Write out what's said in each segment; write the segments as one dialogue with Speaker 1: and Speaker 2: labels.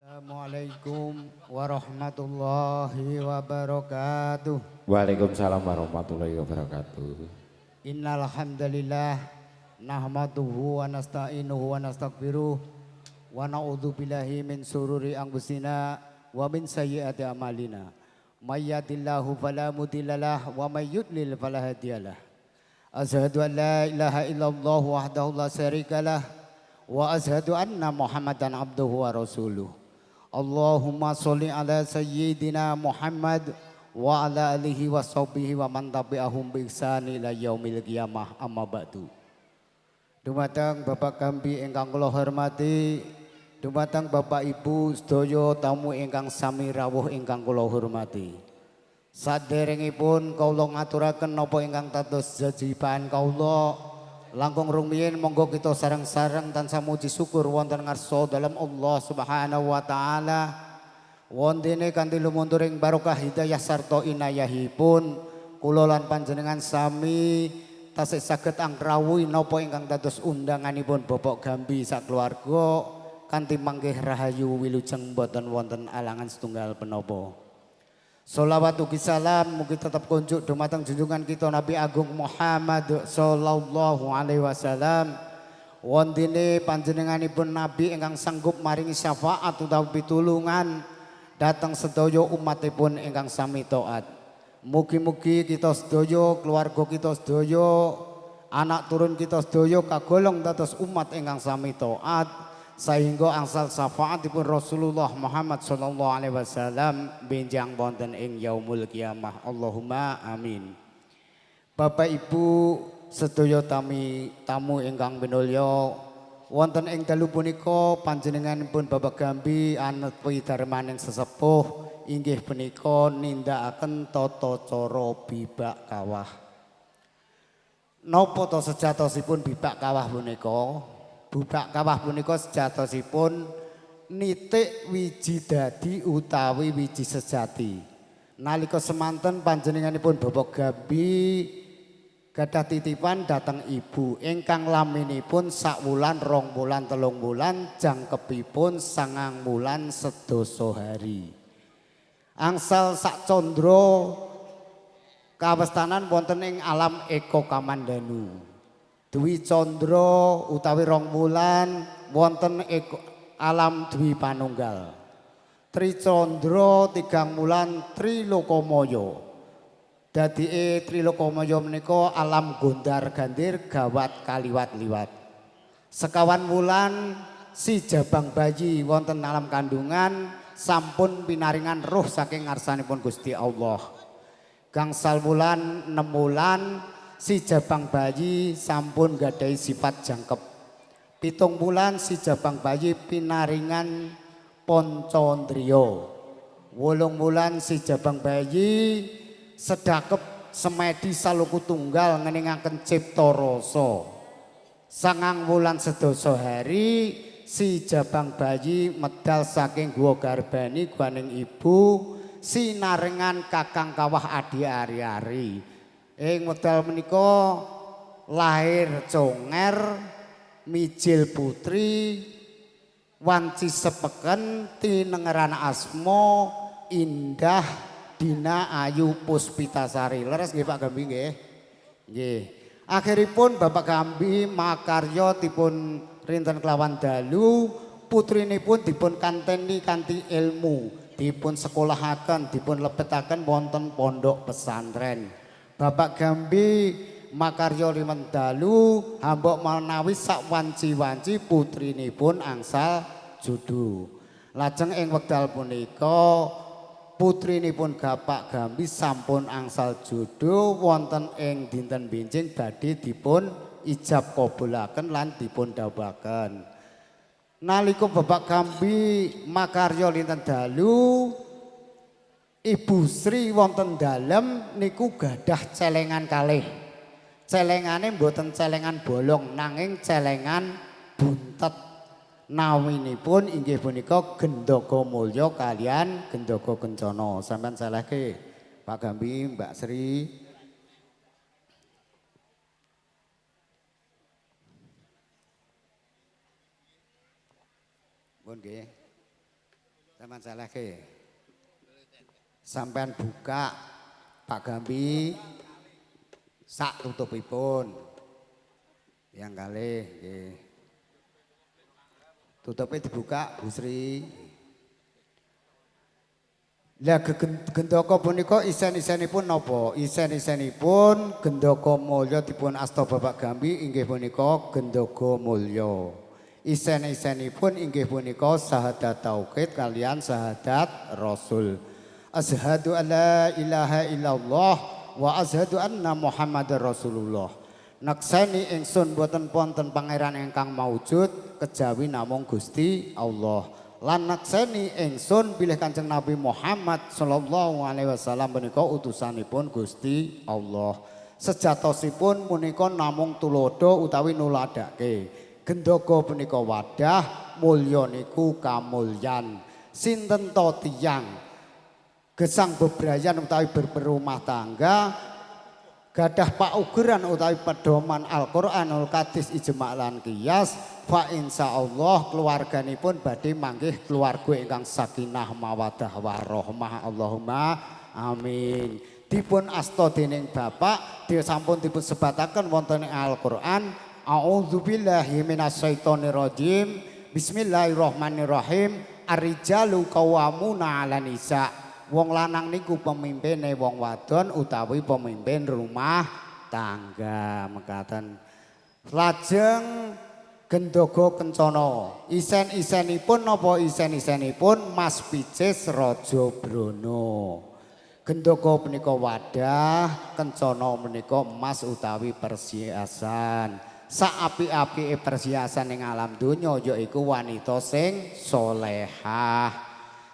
Speaker 1: Assalamualaikum warahmatullahi wabarakatuh.
Speaker 2: Waalaikumsalam warahmatullahi wabarakatuh.
Speaker 1: Innal hamdalillah nahmaduhu wa nasta'inuhu wa nastaghfiruh wa na'udzu billahi min sururi anfusina wa min sayyiati a'malina. May yahdihillahu fala mudhillalah wa may yudlil fala hadiyalah. Asyhadu an la ilaha illallah wahdahu la syarikalah wa asyhadu anna Muhammadan abduhu wa rasuluh. Allahumma sholli ala sayyidina Muhammad wa ala alihi wa sahbihi wa man tabi'ahum bi ihsan ila yaumil qiyamah, amma ba'du. Dumateng Bapak Gambi ingkang kula hormati, dumateng Bapak Ibu sedaya tamu ingkang sami rawuh ingkang kula hormati. Saderengipun kawula ngaturaken napa ingkang dados jajiban kawula, langkung rumiyin monggo kita sareng-sareng tansah muji syukur wonten ngarsa dalem Allah Subhanahu wa taala. Wontene kanthi lumunturing barokah hidayah sarta inayahipun kula lan panjenengan sami tasih saged angrawuhi napa ingkang dados undanganipun Bapak Gambi sakeluarga kanthi manggih rahayu wilujeng boten wonten alangan setunggal penapa. Sholawat ugi salam mugi tetep kunjuk dumateng junjungan kita Nabi Agung Muhammad sallallahu alaihi wasallam. Wontene panjenenganipun Nabi ingkang sanggup maringi syafaat utawi pitulungan dhateng sedaya umatipun ingkang sami taat. Mugi-mugi kita sedaya, keluarga kita sedaya, anak turun kita sedaya kagolong dados umat ingkang sami taat sehingga angsal syafaatipun Rasulullah Muhammad sallallahu alaihi wasallam benjang wonten ing yaumul kiamah. Allahumma amin. Bapak Ibu sedaya tamu ingkang minulya, wonten ing dalu punika panjenenganipun Bapak Gambi anepi darmaning sesepuh inggih punika nindakaken tata cara bibak kawah. Napa to sejatosipun bibak kawah punika? Bibak kawah punika sejatosipun nitik wiji dadi utawi wiji sejati. Nalika semanten panjenenganipun Bapak Gambi gadah titipan dhateng ibu ingkang laminipun sak wulan, rong wulan, telung wulan, jangkepipun 9 wulan sedasa hari. Angsal sak candra kawestanan wonten ing alam Eka Kamandanu. Dwi candra utawi rong wulan wonten eko, alam Dwi Panunggal. Tricandra 3 wulan Trilokamaya. Dadike Trilokamaya menika alam gondar gandir gawat kaliwat-liwat. Sekawan wulan si jabang bayi wonten alam kandungan sampun pinaringan roh saking ngarsanipun Gusti Allah. Gangsal wulan 6 wulan si jabang bayi sampun gadhahi sifat jangkep. 7 wulan si jabang bayi pinaringan poncondriya. 8 wulan si jabang bayi sedakep semedi saluku tunggal ngeningaken cipta rasa. 9 wulan sedasa hari si jabang bayi medal saking gua garbani guaning ibu sinarengan kakang kawah adi ari-ari. Ing medal menika lahir conger mijil putri wanci sepeken tinengeran asma Indah Dina Ayu Puspitasari. Leres nggih Pak Gambi nggih? Nggih. Akhiripun Bapak Gambi makarya dipun rinten kelawan dalu, putrinipun dipun kanteni kanthi ilmu, dipun sekolahaken, dipun lebetaken wonten pondok pesantren. Bapak Gambi makarya limen dalu hambok menawi sak wanci-wanci putrinipun angsal judu. Lajeng ing wekdal punika putrinipun Bapak Gambi sampun angsal judu wonten ing dinten benjing badhe dipun ijab kabulaken lan dipun dhawuhaken. Nalika Bapak Gambi makarya linten dalu, Ibu Sri wonten dalem niku gadah celengan kalih. Celengane mboten celengan bolong nanging celengan buntet. Nawinipun inggih punika Gendaga Mulya kalian Gendaga Kencana. Sampeyan salehke Pak Gambi, Mbak Sri. Pun nggih. Sampeyan salehke. Sampeyan buka, Pak Gambi, sak tutupipun. Yang kalih nggih. Tutupnya dibuka, Bu Sri. Lah, gendaka punika isen-isenipun napa? Isen-isenipun gendaka mulya dipun asta Bapak Gambi inggih punika gendaka mulya. Isen-isenipun inggih punika syahadat tauhid kalian syahadat rasul. Asyhadu an la ilaha illallah wa asyhadu anna Muhammadar Rasulullah. Nekseni ingsun boten wonten pangeran ingkang maujud kejawi namung Gusti Allah. Lan nekseni ingsun bilih Kanjeng Nabi Muhammad sallallahu alaihi wasallam punika utusanipun Gusti Allah. Sejatosipun punika namung tuladha utawi nuladake. Gendaka punika wadah, mulya niku kamulyan. Sinten to tiyang gesang bebrayan utawi berperumah tangga gadah paugeran utawi pedoman Al-Qur'anul Hadis, ijma' lan qiyas, fa insyaallah keluarganipun badhe manggih keluarga ingkang sakinah, mawadah, warahmah. Allahumma amin. Dipun asta dening Bapak dia sampun dipun sebataken wonten ing Al-Qur'an. A'udzubillahi minasyaitonirrajim. Bismillahirrahmanirrahim. Ar-rijalu qawwamuna 'alan nisa. Wong lanang niku pemimpine wong wadon utawi pemimpin rumah tangga, mekaten. Lajeng gendaga kencana. Isen-isenipun napa? Isen-isenipun Mas Picis Raja Brana. Gendaga punika wadah, kencana menika emas utawi perhiasan. Sak apik-apike perhiasan ing alam donya yaiku wanita sing solehah.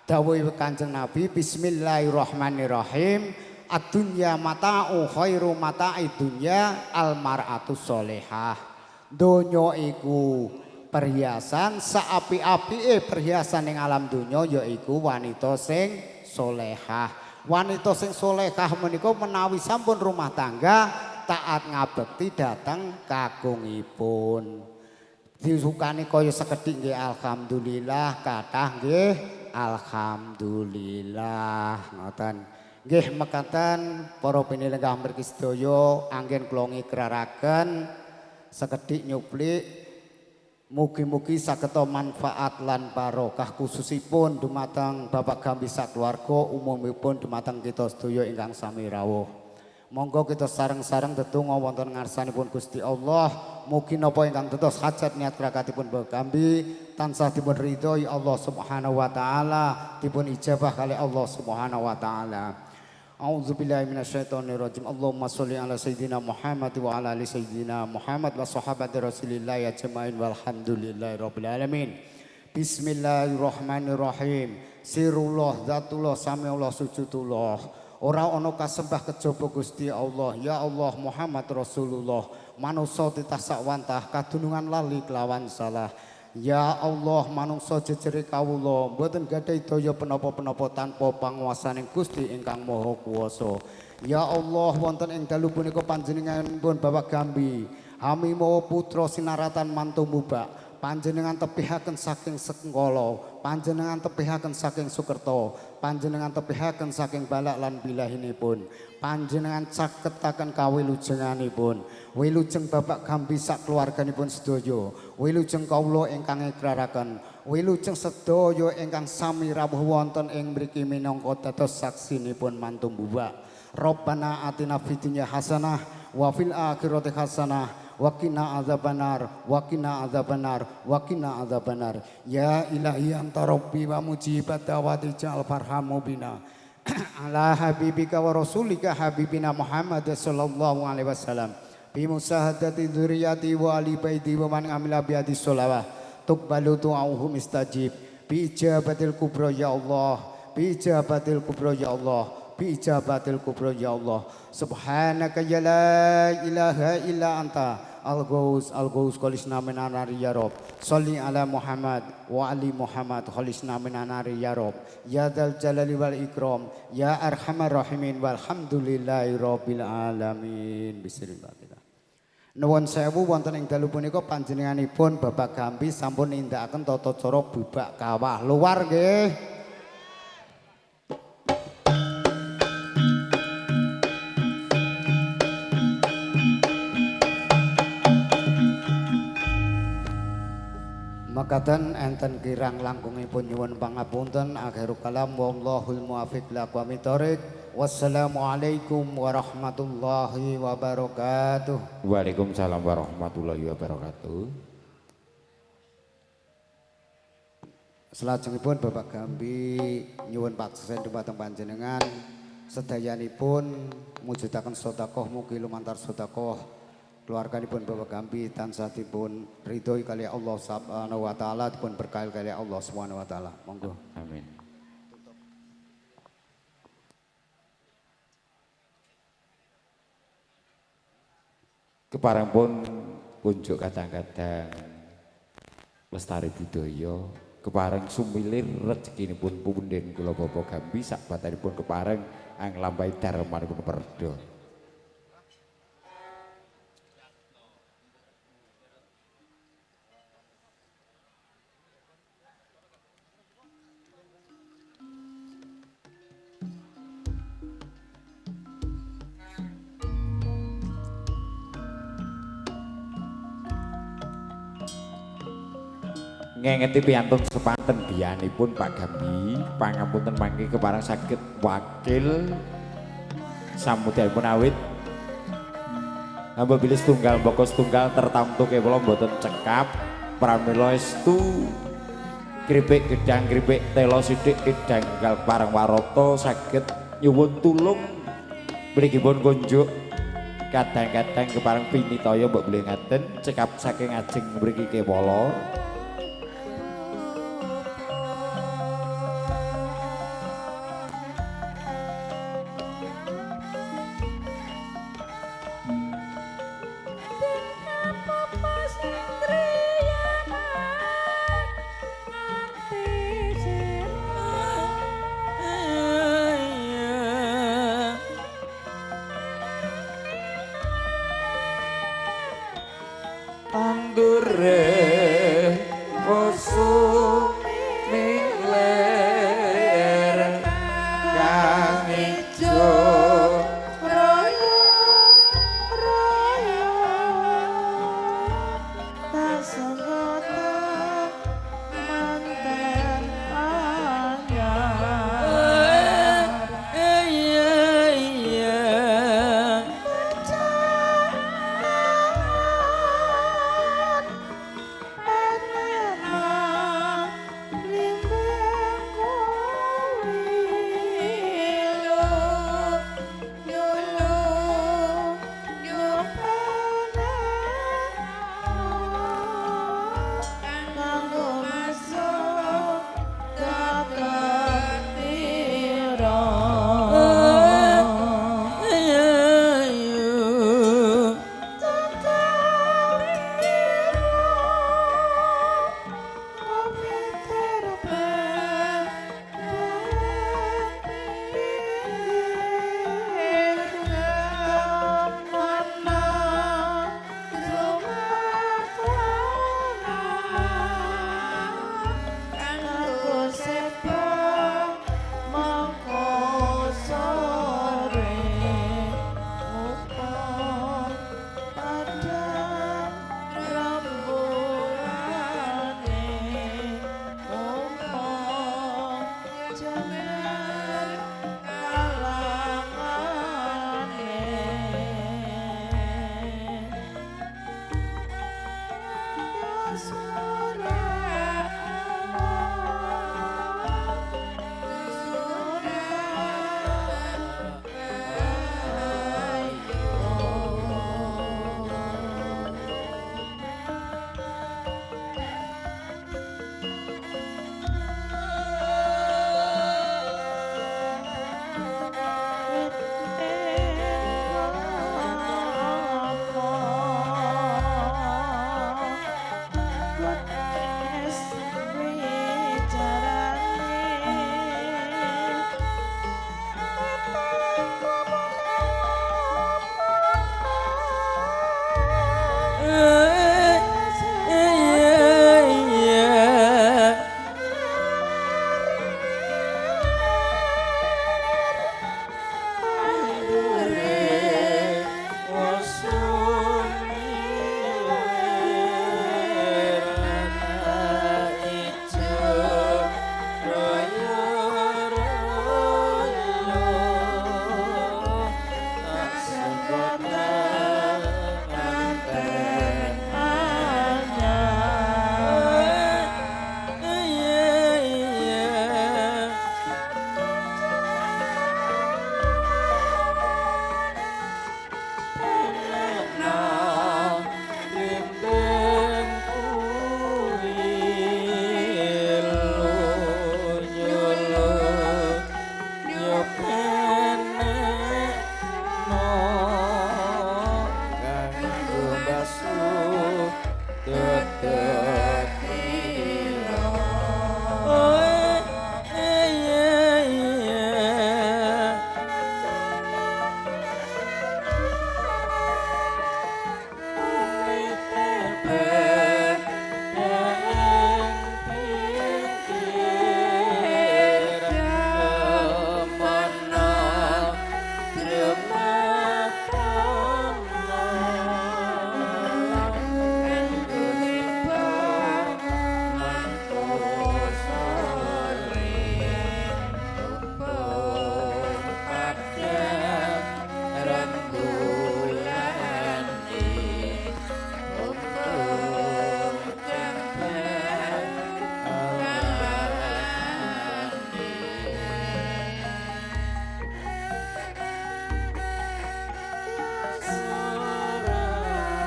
Speaker 1: Dawuh Kanjeng Nabi, bismillahirrahmanirrahim. Ad-dunya mata'u, khairu mata'i dunya al mar'atu solehah. Donya iku perhiasan, saapi-apike perhiasan ing alam donya yaiku wanita sing solehah. Wanita sing solehah menika menawi sampun rumah tangga taat ngabekti dhateng kakungipun. Disukani kaya sekedhik nggih alhamdulillah, kathah nggih alhamdulillah, ngoten. Nggih mekaten, para pinilenggah mriki sedaya, anggen kula ngikraraken sekedhik nyuplik, mugi-mugi sageta manfaat lan barokah, khususipun dumateng Bapak Gambi sakeluarga, umumipun dumateng kita sedaya ingkang sami rawuh. Monggo kita sareng-sareng tetungga wonten ngarsanipun Gusti Allah. Mugi napa ingkang dados hajat niat rakatipun Bapak Gambi tansah dipun ridhoi Allah Subhanahu wa taala, dipun ijabah kali Allah Subhanahu wa taala. A'udzubillahi minasyaitonirrajim. Allahumma sholli ala sayyidina Muhammad wa ala ali sayyidina Muhammad wa sahabati Rasulillah ajmain walhamdulillahi rabbil alamin. Bismillahirrahmanirrahim. Sirullah, zatullah, samiullah, sujudullah. Ora ana kasembah kejaba Gusti Allah. Ya Allah, Muhammad Rasulullah. Manusa titah sakwantah kadunungan lali kelawan salah. Ya Allah, manungsa jejere kawula mboten gadhahi daya penapa-penapa tanpa panguwasaning Gusti ingkang Maha Kuwasa. Ya Allah, wonten ing dalu punika panjenenganipun Bapak Gambi, Hami mawa putra sinaratan mantu mubak. Panjenengan tebihaken saking sengkala, panjenengan tebihaken saking sukerta, panjenengan tebihaken saking balak lan bilahinipun. Panjenengan caketaken kawilujenganipun. Wilujeng Bapak Gambi sak keluarganipun sedaya. Wilujeng kawula ingkang ikraraken. Wilujeng sedaya ingkang sami rawuh wonten ing mriki minangka dados saksinipun mantu mbubak. Rabbana atina fid dunya hasanah wa fil akhirati hasanah wa qina adzabannar, wa qina adzabannar, wa qina adzabannar. Ya ilahi anta rabbi wa mujibat da'wati ja'al farhamu bina ala habibika wa rasulika habibina Muhammad sallallahu alaihi wasallam bi musahadati dzurriyyati wa ali baiti wa man amila bi hadis sholawah tuqbalu du'auhum istajib bi ijabatil kubra ya Allah, bi ijabatil kubra ya Allah, bi ijabatil kubra ya Allah. Subhanaka ya la ilaha illa anta al-ghaus al-ghaus khalisna minan nari ya Rabb. Sholli ala Muhammad wa ali Muhammad khalisna minan nari ya Rabb, ya dzal jalali wal ikram, ya arhamar rahimin, walhamdulillahi rabbil alamin. Bismillah. Nuwun sewu, wonten ing dalu punika panjenenganipun Bapak Gambi sampun nindakaken tata cara bubak kawah luar nggih. Mekaten enten kirang langkungipun nyuwun pangapunten. Akhirul kalam wallahul muwaffiq ila aqwamit thoriq. Wassalamualaikum warahmatullahi wabarakatuh.
Speaker 2: Waalaikumsalam warahmatullahi wabarakatuh.
Speaker 1: Salajengipun Bapak Gambi nyuwun paksen dumateng panjenengan sedayanipun mujudaken sedekah mugi lumantar sedekah keluarganipun Bapak Gambi tansah dipun ridhoi kali Allah Subhanahu wa taala, dipun berkahi kali Allah Subhanahu wa taala. Monggo.
Speaker 2: Amin. Kepareng pun kunjuk kadang-kadang lestari budaya, kepareng sumilir rezekinipun punden kula Bapak Gambi sakbatanipun kepareng anglampahi darmanipun perda. Ngengeti piantun sepanten biyanipun Pak Gambi, pangapunten mangke kepareng saged wakil samudyanipun awit hamba bilih setunggal mbaka setunggal tertamtu kewala mboten cekap pramila estu kripik gedang kripik tela sithik edang enggal pareng warata saged nyuwun tulung mrikipun kunjuk kadang-kadang kepareng pinitaya mbok bilih ngaten cekap saking ajeng mriki kewala.
Speaker 3: Tandure milir kang ijo
Speaker 4: raya raya tasangata manten anyar.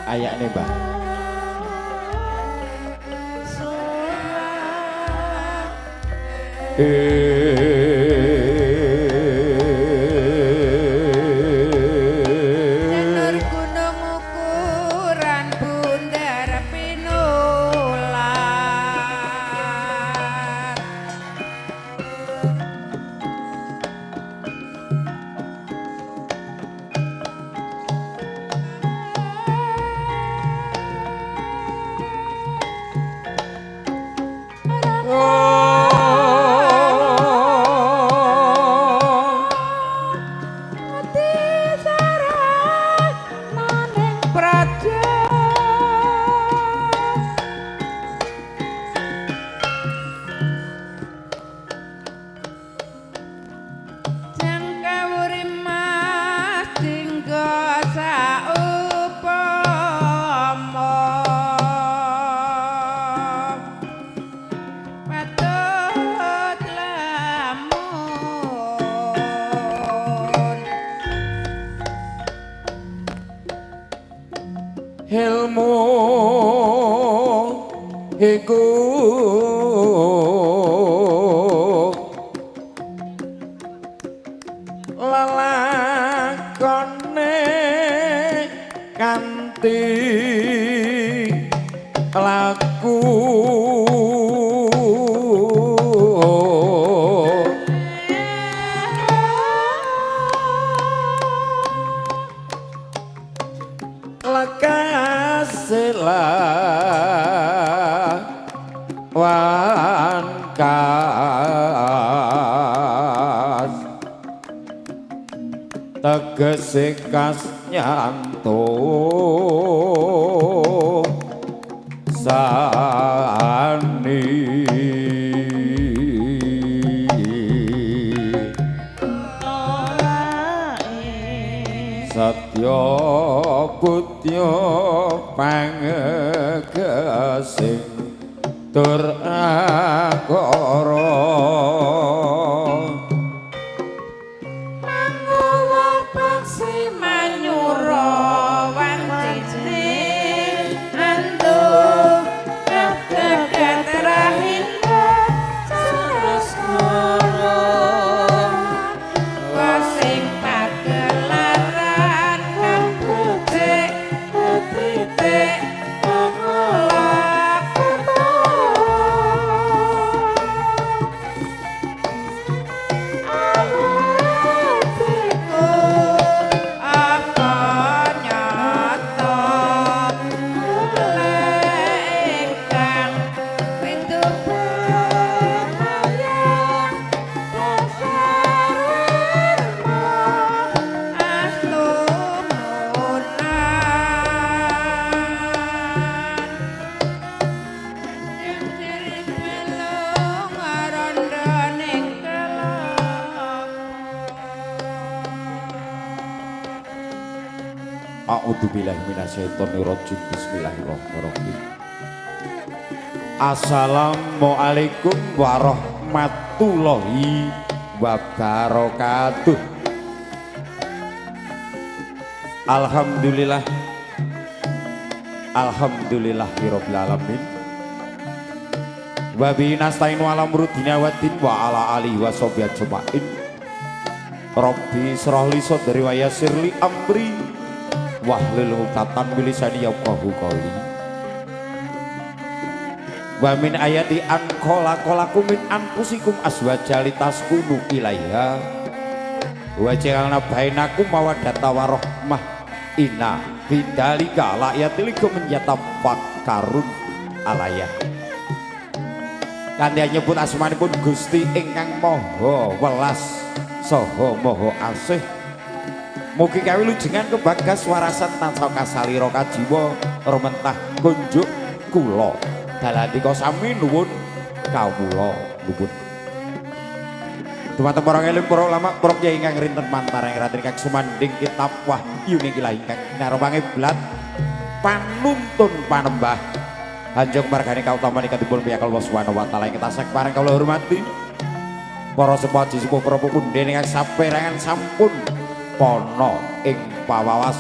Speaker 2: Ayakne, Mbah.
Speaker 3: Janur gunung ukuran bundar pinulat. Praja Jangkawuri mas dinggo saupama patut lamun
Speaker 2: Ilmu iku lelakone kanthi laku lekasela wan kas tegese kas nyanto sani. Satya putya pangegesing tur akara
Speaker 3: Manguwa paksi manyura wancine antu kadegat rahinda saskara wasing pagelaran kaputik titik apa nyata ingkang pitu bayang dasar wirma astumunan Ciri belung rondo ning kelapa.
Speaker 2: A'udzubillahi minasyaitonirrajim. Bismillahirrahmanirrahim. Assalamualaikum warahmatullahi wabarakatuh. Alhamdulillah. Alhamdulillahirabbil alamin. Wa bihi nasta'inu ala umuri dunya waddin wa ala alihi washabihi ajmain. Rabbi israh li sadri wa yassir li amri wahlul 'uqdatam min lisani yafqahu qawli. Wa min ayati an khalaqalakum min anfusikum azwaja litaskunu ilaiha wa ja'alna bainakum mawaddata warahmah inna bidzalika laayatil liqaumin yatafakkarun alaya. Kanthi nyebut asmanipun Gusti ingkang Maha Welas saha Maha Asih. Mugi kawilujengan kebagas warasan tansah kasalira kajiwa rumentah kunjuk kula. Dalandika sami nuwun kawula nuwun. Dumateng para eling para ulama, para kyai ingkang rinten mantareng raden ingkang sumandhing kitab wahyu niki ingkang naropange blat panuntun panembah. Hanjong margane kautaman ingkang dipun piyakal Allah Subhanahu wa taala ingkang tansah pareng kawula hormati. Para sepuh aji sepuh para punden ingkang saperangan sampun pana ing pawawas.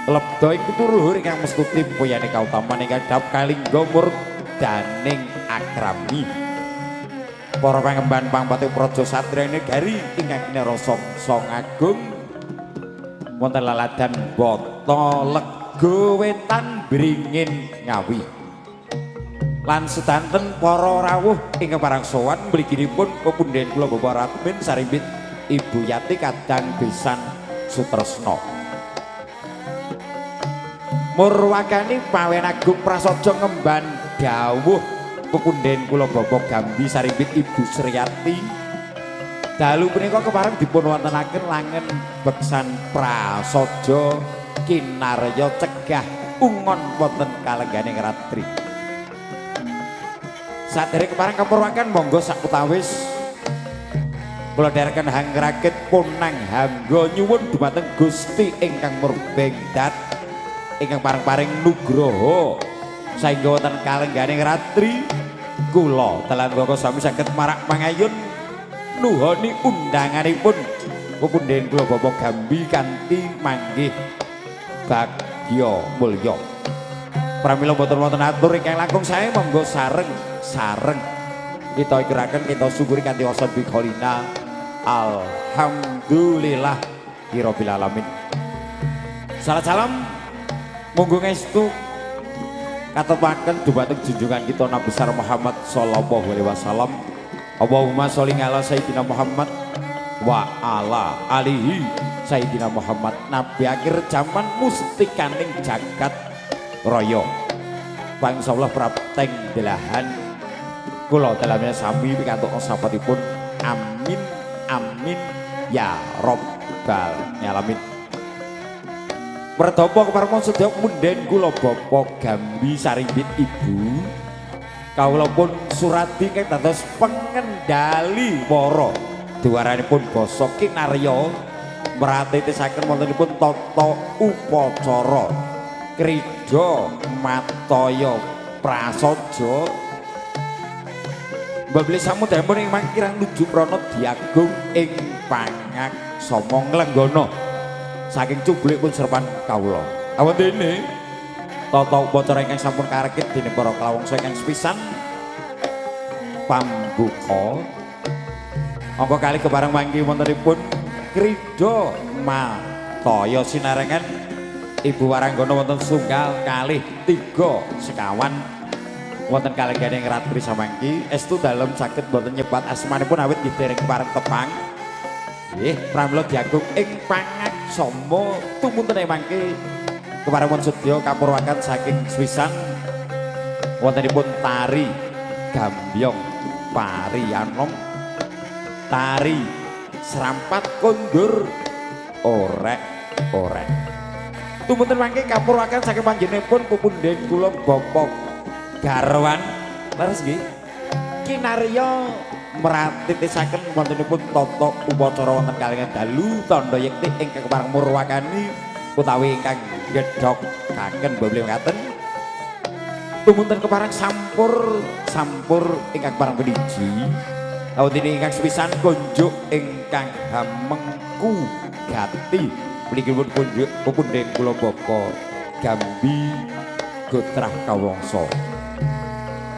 Speaker 2: Lebda ing luhur ingkang mestuti puyane kautaman ingkang dhap kalingga murdaning akrami. Para pangemban pangpati praja satriya negari ingkang kinarasa sang agung wonten laladan Bata Lega Wetan Bringin Ngawi. Lan sedanten para rawuh ingkang parang sowan mliginipun pepundhen kula Bapak Radmin sarimbit Ibu Yati kadang besan Sutresno. Murwakani pawen agung prasaja ngemban dawuh pepundhen kula Bapak Gambi sarimbit Ibu Sriyati. Dalu punika kepareng dipun wontenaken langen beksan prasaja kinarya cegah ungon wonten kalengganing ratri. Sadereng kepareng kapurwaken monggo sakutawis kula dherekaken hangrakit punang hangga nyuwun dumateng Gusti ingkang murbeng dat ingkang pareng-paring nugroho saengga wonten kalengganing ratri kula dalan baka sami saged marak mangayun nuhoni undanganipun pepundhen kula Bapak Gambi kanthi manggih bagya mulya. Pramila boten wonten atur ingkang langkung sae monggo sareng-sareng kita ikiraken kita syukuri kanthi wasan bikholina alhamdulillah rabbil alamin. Salam salam monggo ngestu katepaken dumateng junjungan kita Nabi besar Muhammad sallallahu alaihi wasallam. Allahumma sholli ala sayyidina Muhammad wa ala alihi sayyidina Muhammad, nabi akhir zaman mustikaning jagat raya. Insyaallah prapteng delahan kula dalamnya sami pikantuk sapatipun amin amin ya robbal alamin. Perdapa kepareng sedaya punden kula Bapak Gambi sarimbit Ibu kawula pun Suradi ingkang dados pengendali para duwaranipun basa kinarya mratitisaken wontenipun tata upacara krida mataya prasaja mbabli samudyanipun ing mangkirang nuju prana diagung ing pangaksama nglenggana saking cublikipun serpan kawula. Awondene tata upacara ingkang sampun karekit dening para klawangsa ingkang sepisan pambuka angka kalih kepareng mangki wontenipun krida mataya sinarengan Ibu Waranggana wonten setunggal kalih tiga sekawan wonten kalengganing ratri samangki estu dalem saged boten nyebat asmanipun awit nggih dereng pareng tepang. Nggih, pramila diagung ing pangaksama tumuntene mangke kepareng sedaya kapurwakan saking sepisan wontenipun tari gambyong pari anom, tari serampat kondur orek orek. Tumunten mangke kapurwakan saking panjenenganipun pepundhen kula Bapak Garwan leres nggih kinarya mratitisaken wontenipun tata upacara wonten kalengan dalu tandha yekti ingkang kepareng murwakani utawi ingkang gedhokaken bab mekaten. Tumunten kepareng sampur sampur ingkang pareng piniji awit ingkang sepisan kunjuk ingkang hamengku gati mligipun kunjuk pepundhen kula Bapak Gambi Gotrah Kawangsa.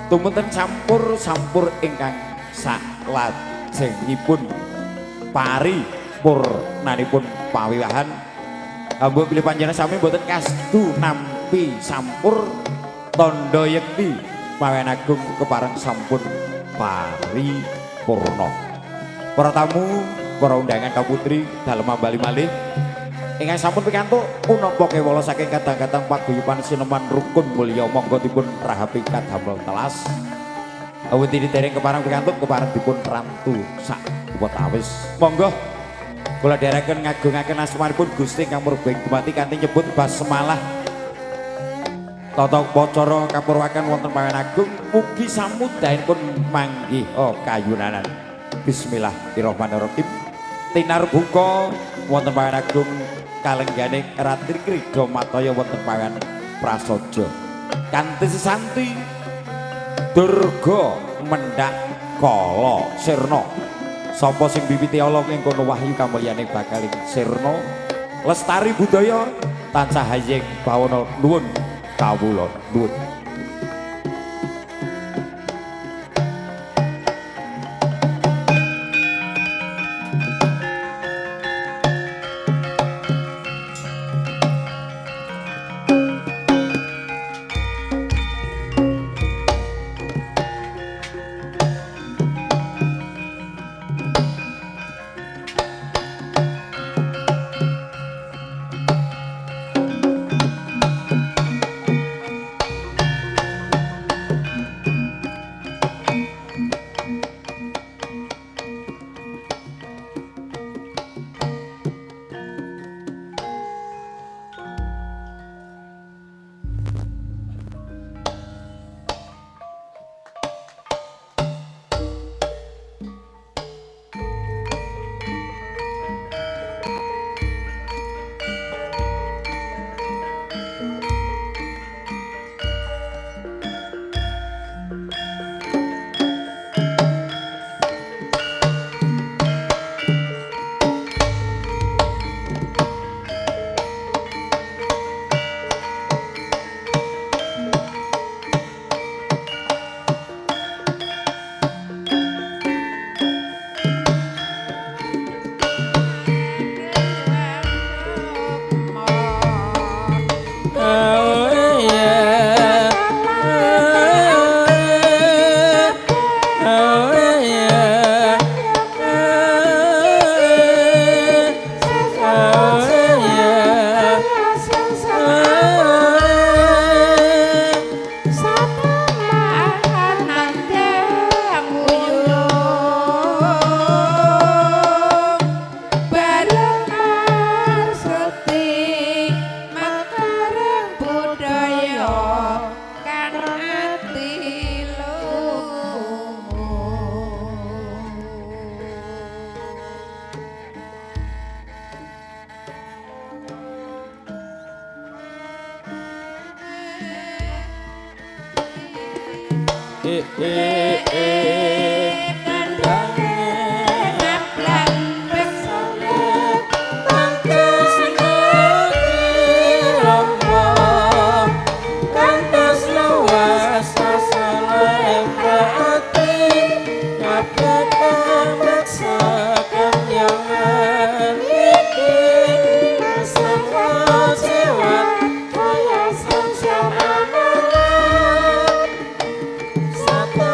Speaker 2: Tumunten sampur sampur ingkang saklajengipun pari purnanipun pawiwahan hamba pilih panjenengan sami boten kasdu nampi sampur tandha yekti pawen agung kepareng sampun paripurna. Para tamu, para undangan kaputri dalem ambali malih ingkang sampun pikantuk punapa kewala saking kadang-kadang paguyuban sineman rukun mulya monggo dipun rahapi kadamel telas. Awit dereng kepareng pikantuk kepareng dipun rantu sak watawis. Monggo kula dherekaken ngagungaken asmanipun Gusti ingkang murbeng dumati kanthi nyebut basmalah. Tata upacara kapurwaken wonten pawen agung mugi samudayanipun manggih kayunanan. Bismillahirrahmanirrahim. Tinarbuka wonten pawen agung kalenggane ratri krida mataya wonten pawen prasaja. Kanthi sesanti Durga mendhak kala sirna. Sapa sing bibiti ala ing kono wahyu kamulyane bakaling sirna. Lestari budaya tansah haying bawana nuwun kawula nuwun.
Speaker 3: Satu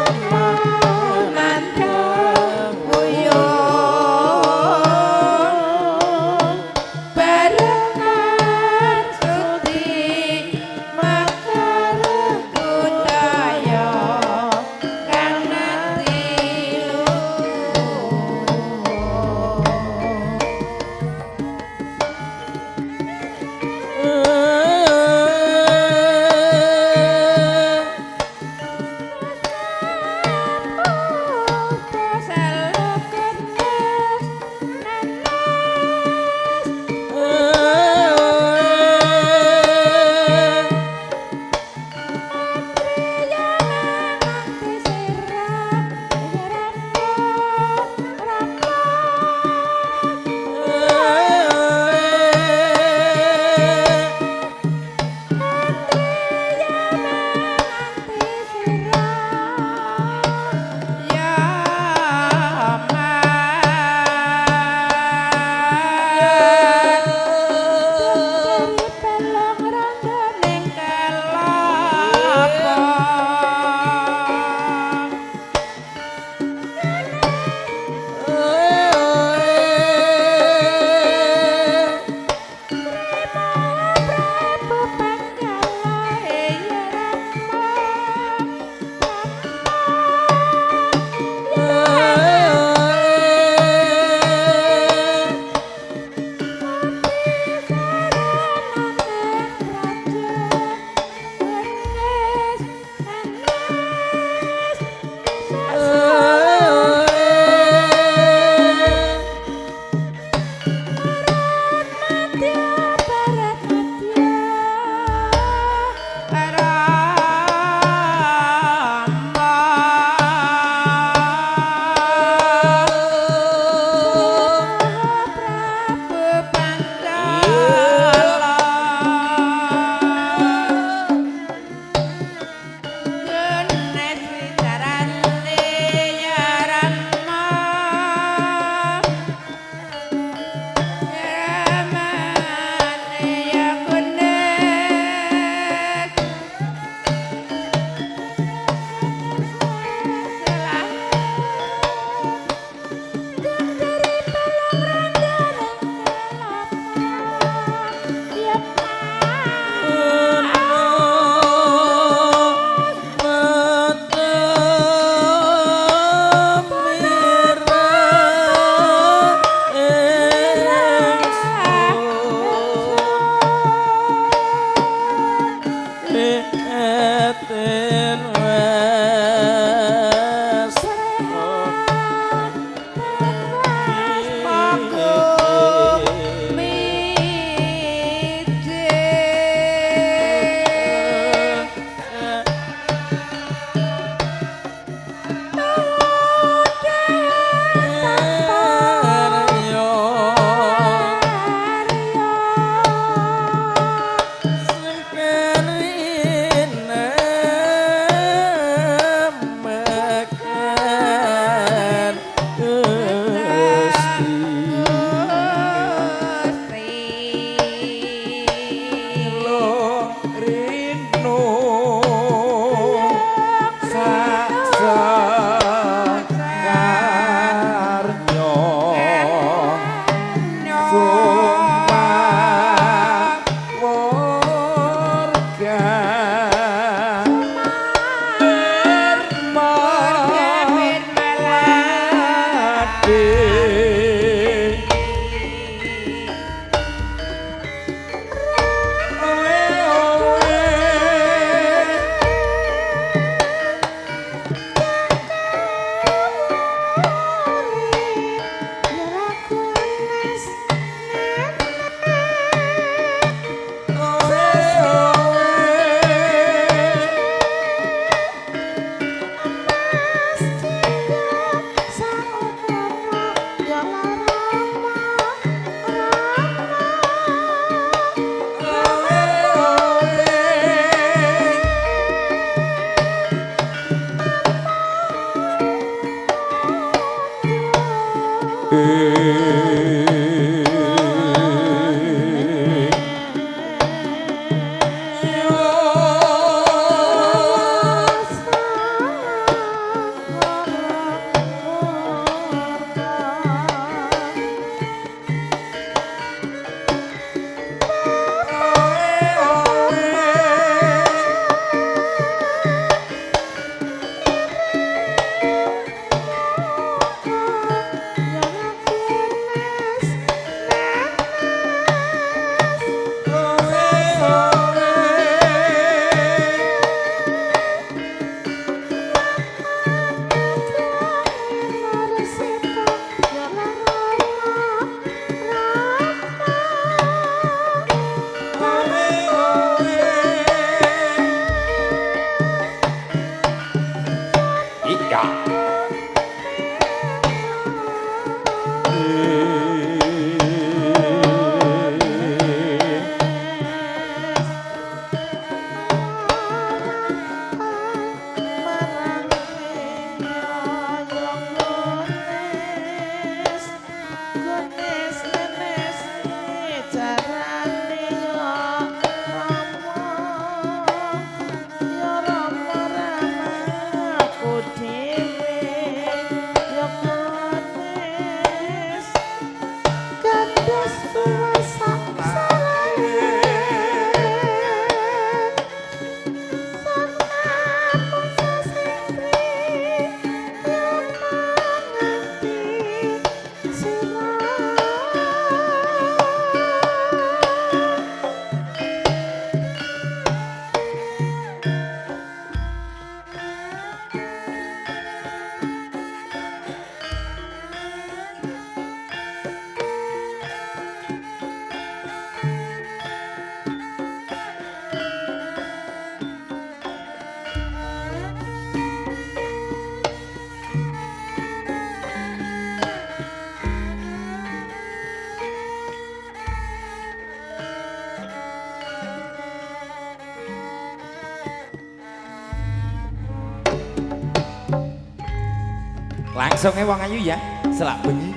Speaker 2: Langsung wong ayu ya, selak bengi.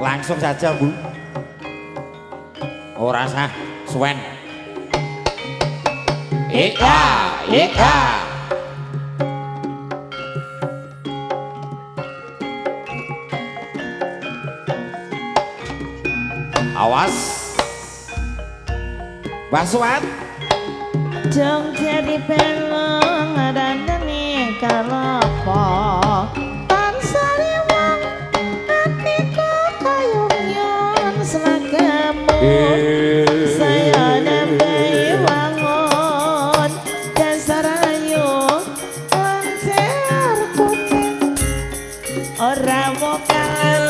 Speaker 2: Langsung saja, Bu. Ora sah suwen. Iya, iya. Awas. Basuat.
Speaker 4: Jong jadi pelong randane kalopo tansah wong atiku kayungyon slagamu saya nambahi wangun dasar ayu lancar kuping ora mokal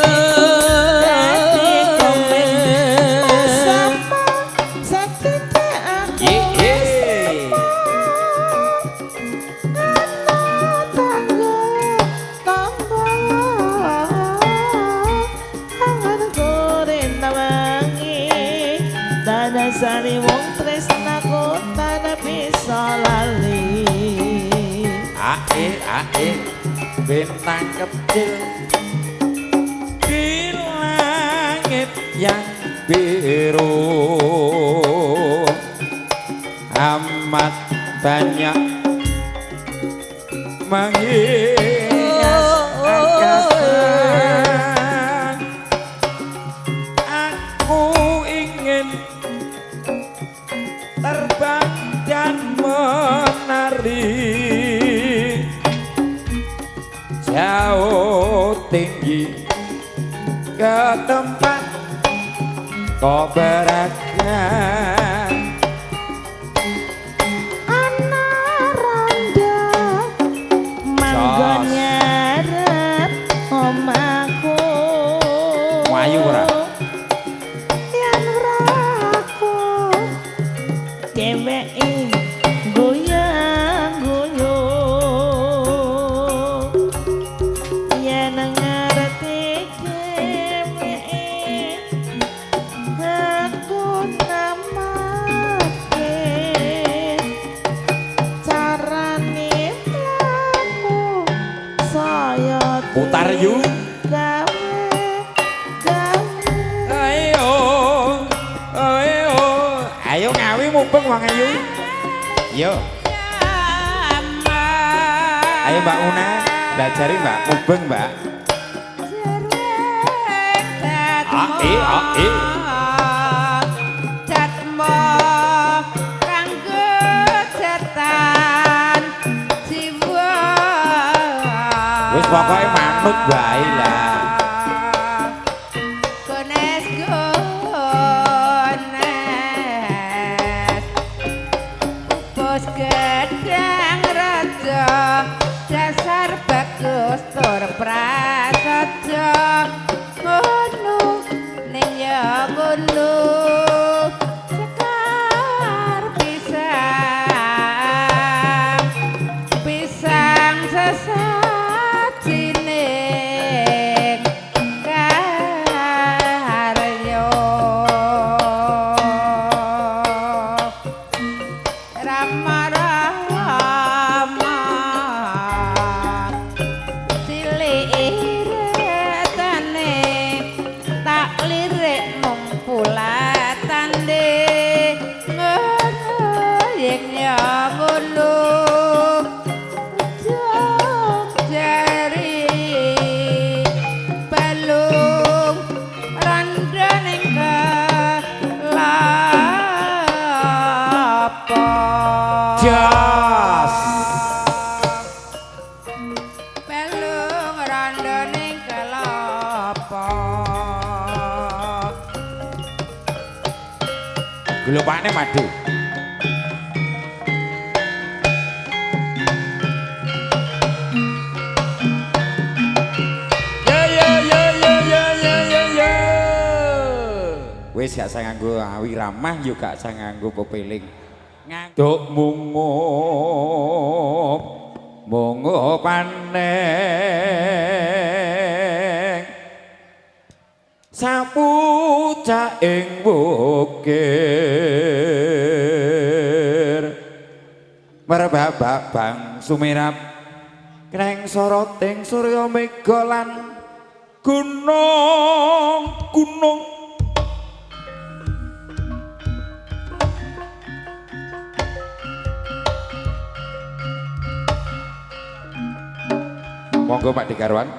Speaker 4: dadi kuping sapa sakite aku sari wong tresnaku tanah bisa lali.
Speaker 2: Ae ae bintang kecil di langit yang biru amat banyak menghias angkasa. Aku ingin terbang dan menari jauh tinggi ke tempat kau berada.
Speaker 4: Ana rondo manggon ngarep omahku.
Speaker 2: Wayu ora?
Speaker 4: Yen ora aku dheweke goyang-goyo. Yen ngerti dheweke aku namake carane mlaku saya
Speaker 2: Putar yu.
Speaker 4: gawe gawe.
Speaker 2: Ayo, ayo, ayo ngawi mubeng wong ayu. Yo, ayo Mbak Una, belajari Mbak, mubeng Mbak. Ae, ae.
Speaker 3: Jatmo kanggo jatan jiwa.
Speaker 2: Wis pokoke manut wae lah.
Speaker 3: Gones gones pupus gedang raja dasar bagus tur prasaja ngono ning ya ngono sekar pisang pisang sesajining karya. Rama Rama cilik iretane tak lirik mung pulatane ngono yen ya ngono ujung jari balung randha ning kelapa.
Speaker 2: Jos.
Speaker 3: Balung randha ning kelapa.
Speaker 2: Gelopane madu. Ya ya ya ya ya ya ya ya. Wis gak usah nganggo awi ramah yo gak usah nganggo pepeling. Ngantuk mungup mungup paneng sapu ing bukir merbabak bang sumirap kneng soroting surya mega lan gunung gunung. Monggo Pak Dekarwan.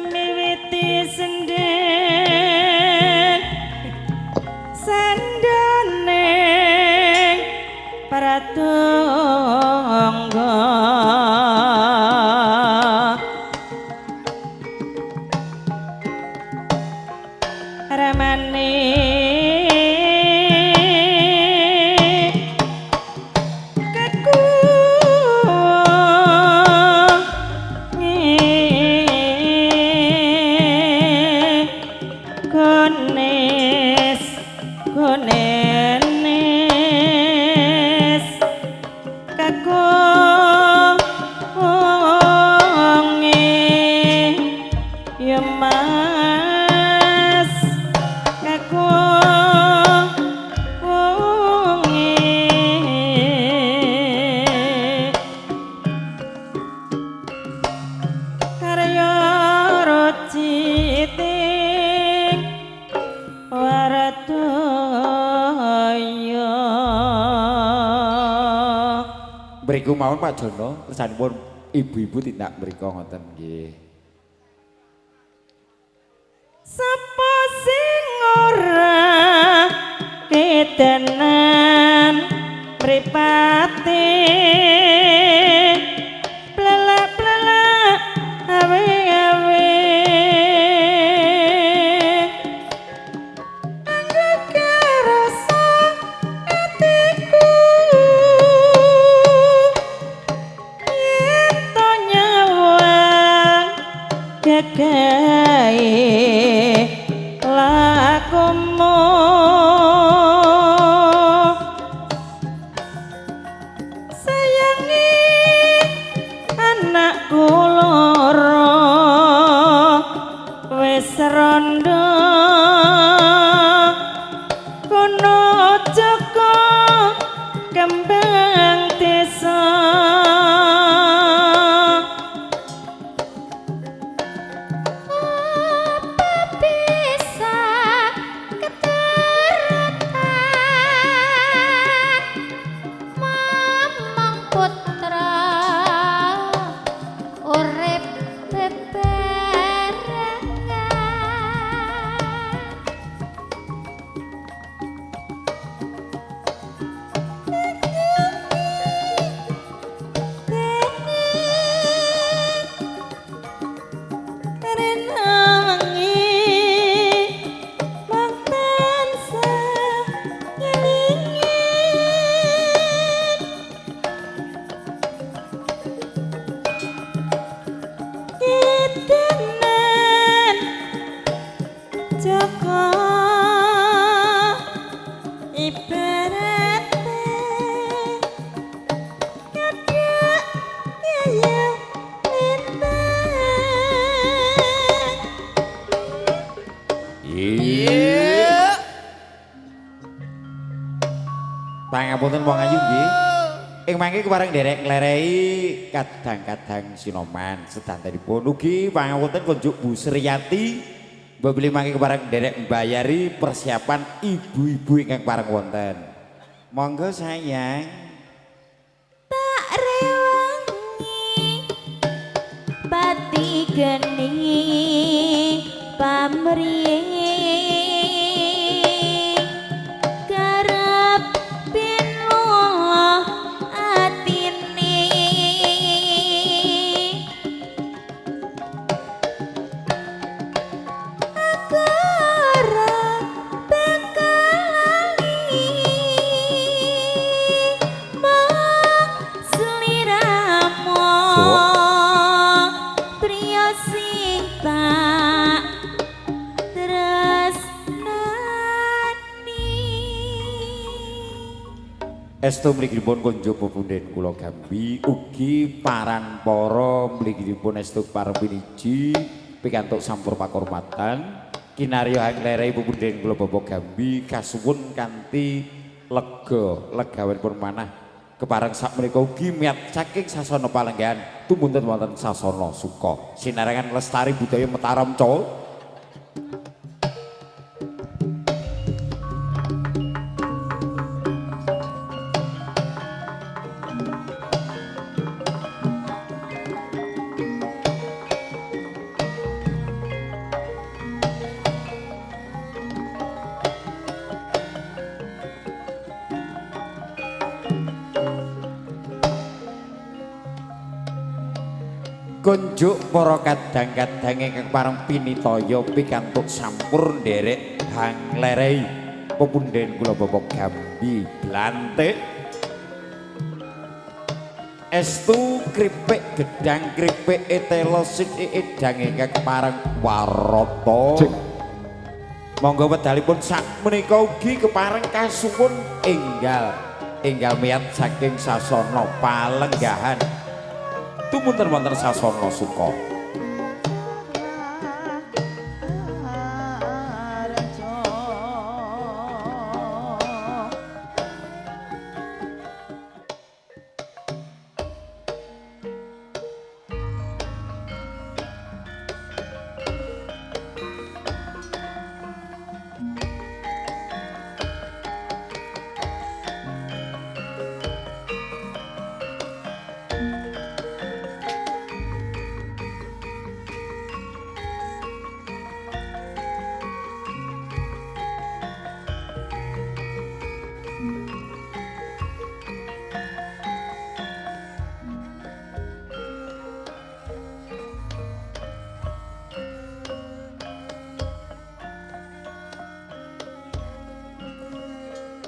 Speaker 4: Miwiti senden sendane pratangga ramane Kones konenes kakonge ya mas kakonge karya rociting warataya.
Speaker 2: Mriku mawon Pak Jono, kersanipun ibu-ibu tindak mriku ngoten nggih.
Speaker 4: Sapa sing ora kedenan mripate plelak-plelak awe-awe kerasa atiku yen to nyawang gagahe lakumu sayangi anakku loro wis rondo kono Joko kembang desa.
Speaker 5: Apa bisa keturutan mamang putra urip bebarengan.
Speaker 4: Rena wengi mung tansah ngelingin ketenan Joko ibarate kadhak kaya lintang.
Speaker 2: Iya. Pangapunten wong ayu nggih. Ing mangke kepareng nderek nglerei kadang-kadang sinoman sedantenipun ugi pangapunten kunjuk Bu Sriyati mbok bilih mangke kepareng nderek mbayari persiapan ibu-ibu ingkang pareng wonten. Monggo sayang.
Speaker 5: Tak rewangi pati geni pamrih karep pinulah atine aku ora bakal lali mung sliramu priya sing tak tresnani.
Speaker 2: Estu mliginipun kunjuk pepunden kula Gambi ugi paran para mliginipun estu pareng piniji pikantuk sampur pakurmatan kinarya hanglere pepunden kula Bapak Gambi kasuwun kanthi lega legawenipun manah kepareng sakmenika ugi miyat saking sasana palenggahan tumunten wonten sasana suka sinarengan lestari budaya Mataram Col. Kunjuk para kadang-kadang ingkang pareng pinitaya pikantuk sampur nderek hanglerei pepunden kula Bapak Gambi Blantik. Estu kripik gedang kripik telo sithik edang ingkang pareng warata. Monggo wedalipun sakmenika ugi kepareng kasuwun enggal enggal miyat saking sasana palenggahan tumunten wonten sasana suka.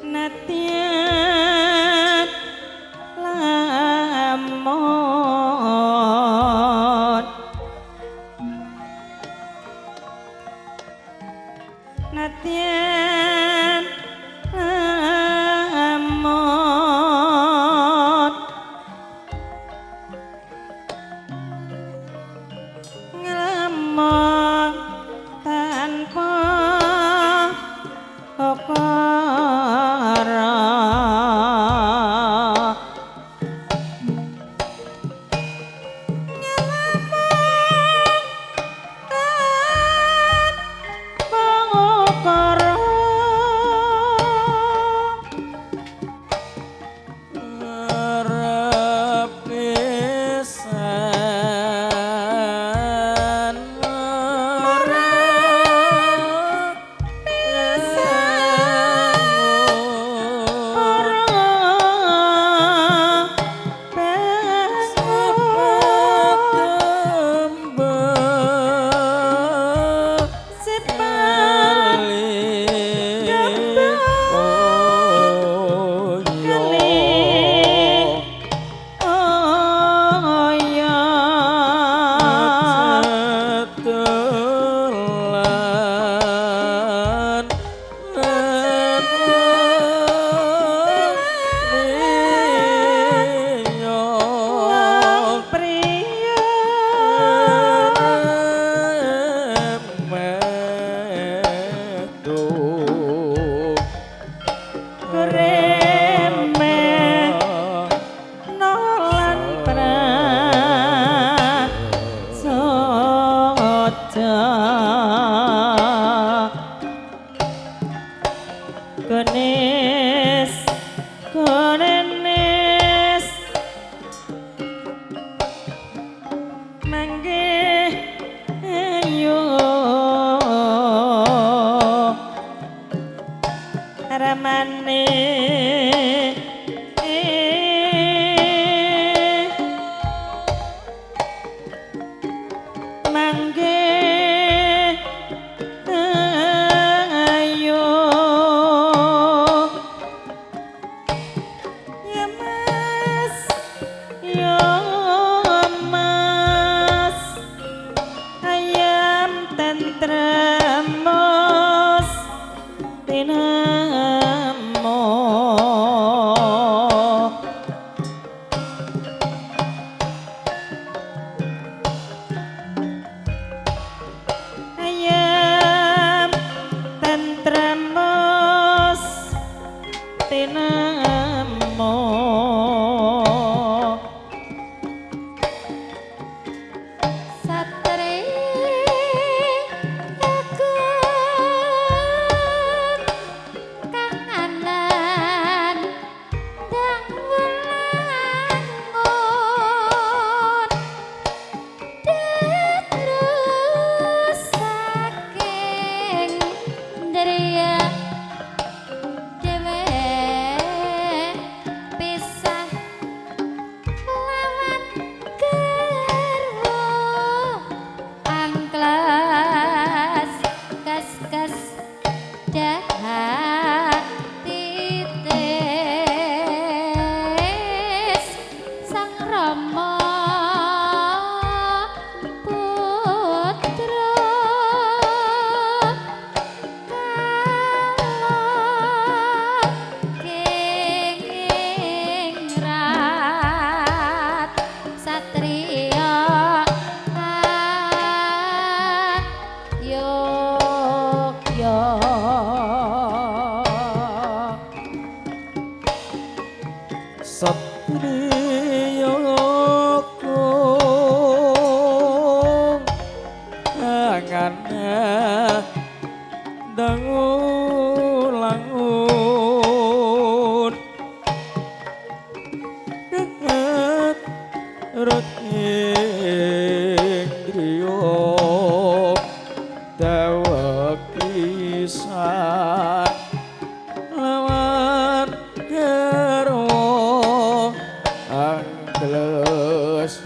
Speaker 4: Natian lamun natian lamun nglamon tanpa ukara. Tentrem.
Speaker 6: tangan dangu langun dekat rut ing griya dewek pisan lawan garwa angkles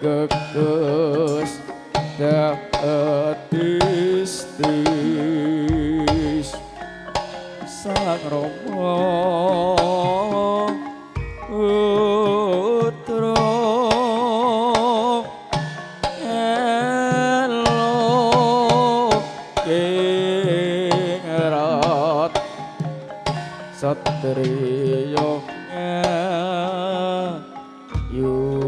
Speaker 6: geges datis Sang Rama Putra elo ing rat satriya yudya.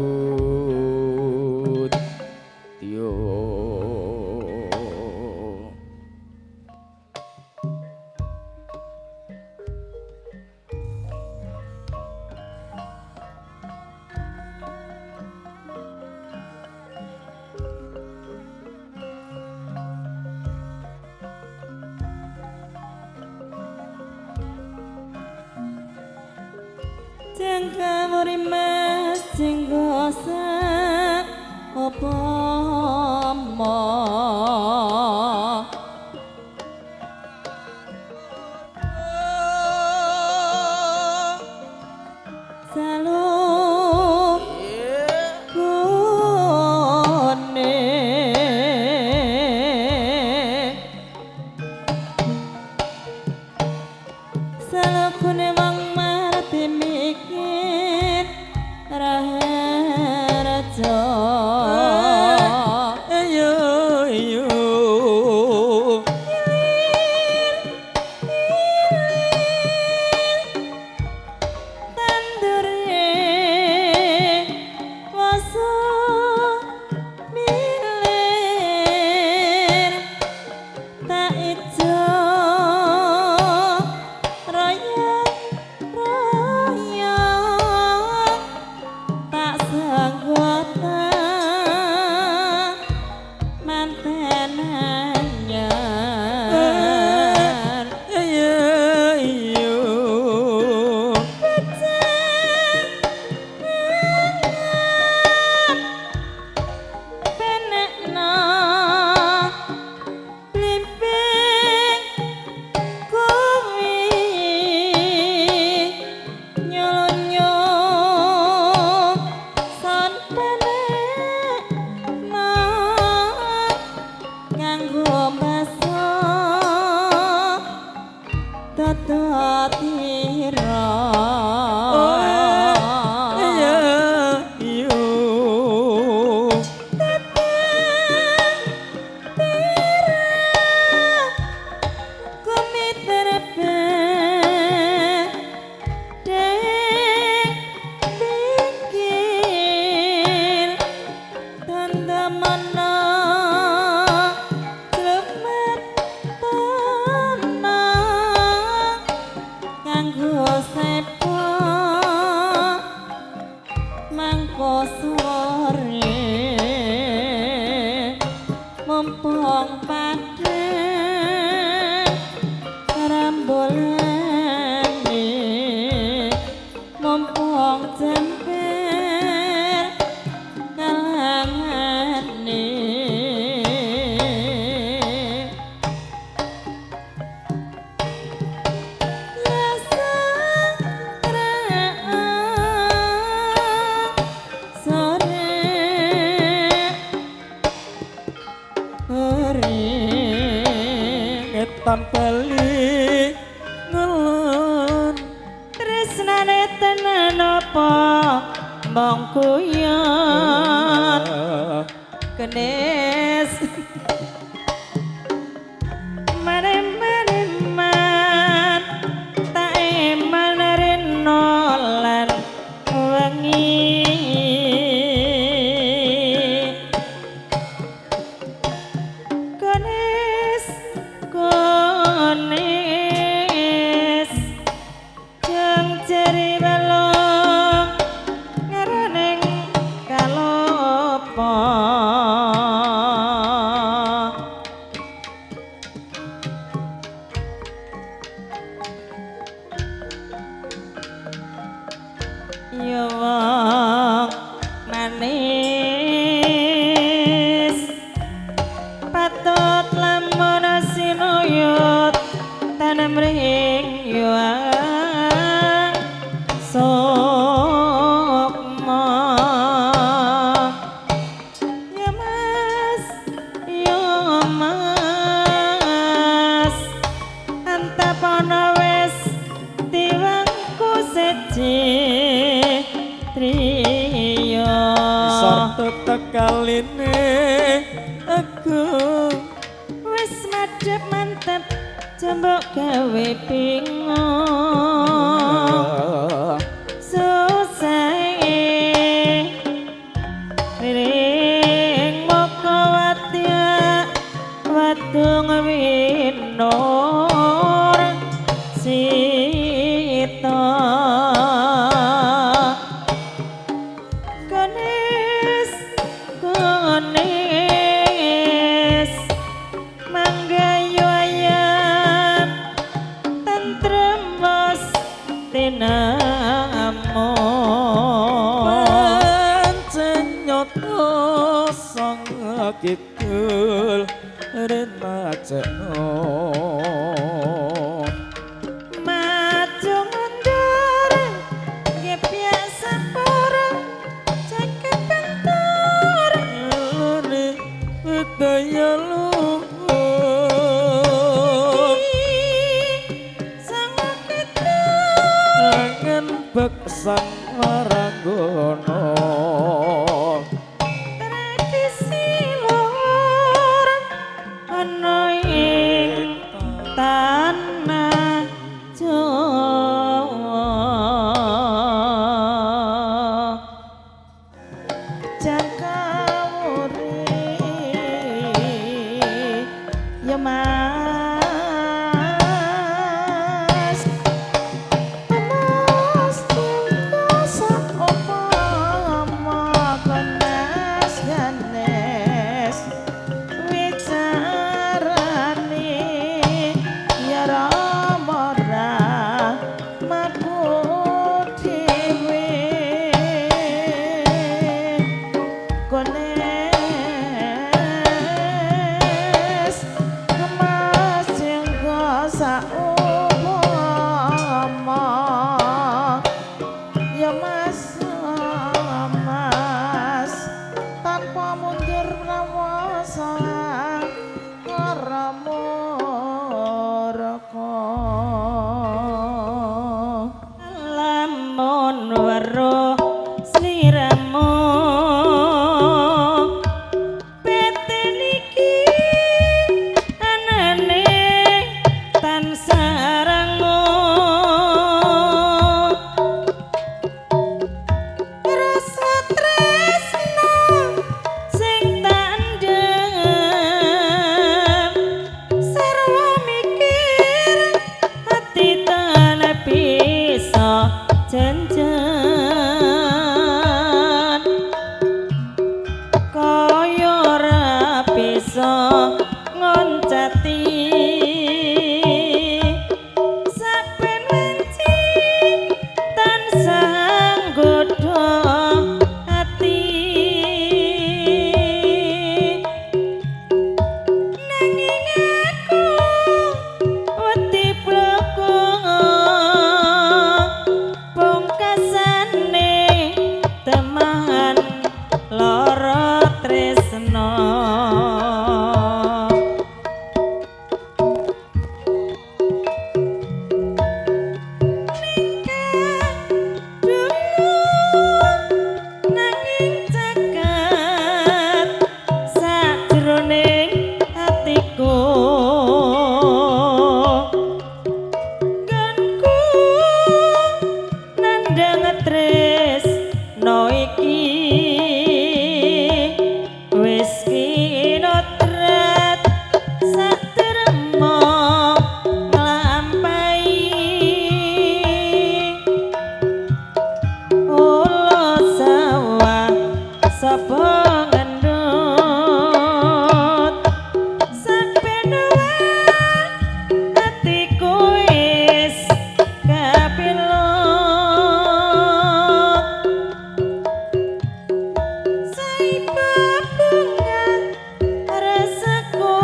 Speaker 4: Jengkamuri mas jenggo sak apa mo saluk gone salukune wong marti mikir raharjo.
Speaker 6: Ayo ayo
Speaker 4: Tandure wasa milir tak ijo raya raya tak sanggota manten anyar.
Speaker 6: Ayo ayo
Speaker 4: Penekna blimbing kuwi nyolonyo son penekna kanggo basa tetira.
Speaker 6: Ayo ayo
Speaker 4: Mangko sore mumpung padhang rambolane mumpung jember kalangane
Speaker 6: Ngetan bali ngelon
Speaker 4: Tresnane tenan apa mong kuyon kenes mane mane man tak eman reno lan wengi kenes kenes jeng jeri balung ngaraning kalopong.
Speaker 6: Kaline aku
Speaker 4: wis madhep mantep jembok gawe bingung susahe ring moko wadya wadung winur sita Ganes ganes manggayu ayam tentrem was tinamo
Speaker 6: pancen nyoto sang kidul renaceno
Speaker 4: maju mundur nggih sepura cekep bentur
Speaker 6: lune bedaya luhur
Speaker 4: sang kidul
Speaker 6: angen beksan waranggono
Speaker 4: tradisi luhur ana ing tanah Jawa
Speaker 3: Jangkawuri ya Mas Mas tinggal upama kenes ganes wicarane ya Rama Ramaku dhewe Gones kemas jenggo saupama ya Mas Mas tanpa mundur prawasa karamurka
Speaker 4: lamun weruh sliramu pete niki anane tansah rangu rasa tresno sing tandem sarwa mikir hati tan bisa jenjen kaya ora bisa ngoncati saben wenci tansah nggodha ati nanging aku wedi bloko pungkasane teman lara tresno nanging caket sajroning atiku nggonku nandhang tresno iki wis kinotrat satrema nglampahi Ulo sawah sapa ngendut saben atiku wis kapilut saipa bunga rasaku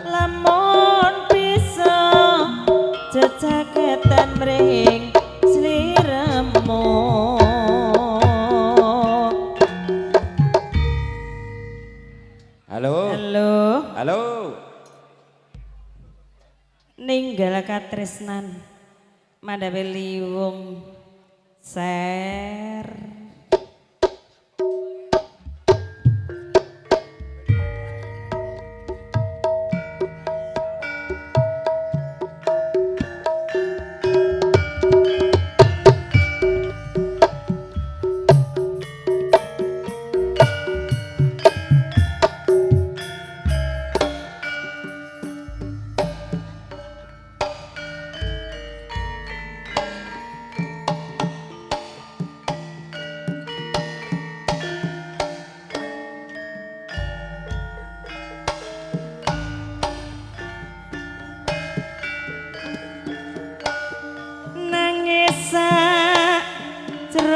Speaker 4: lamun bisa jejaketan mring sliramu.
Speaker 2: Halo.
Speaker 4: Halo,
Speaker 2: Halo.
Speaker 4: ninggal katresnan madhape liwung ser.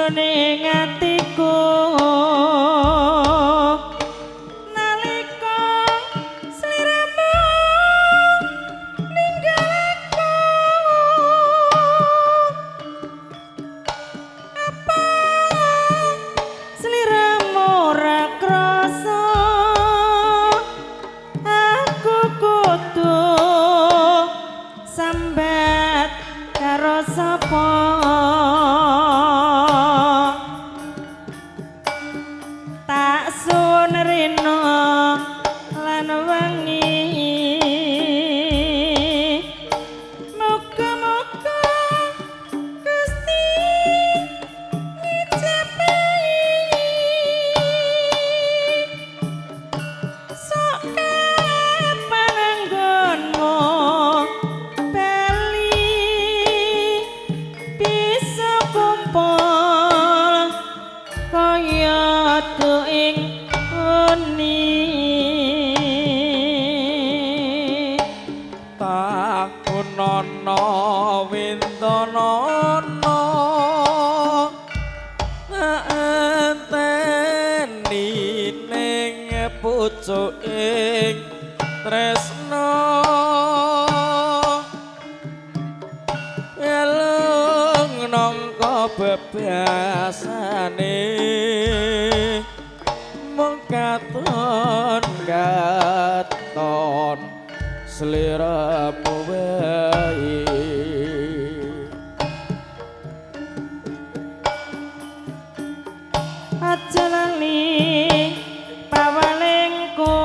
Speaker 4: Sajroning atiku nalika sliramu ninggal aku, apa sliramu ora krasa aku kudu sambat karo sapa? Tak suwun rina lan wengi, muga-muga Gusti ngijabahi. Sok kapan anggonmu bali bisa kumpul kaya ing uni.
Speaker 6: Takunono wintonono enteni ning pucuking tresno, elung nangka bebasane mung katon katon sliramu wae.
Speaker 4: Aja lali pawalengku,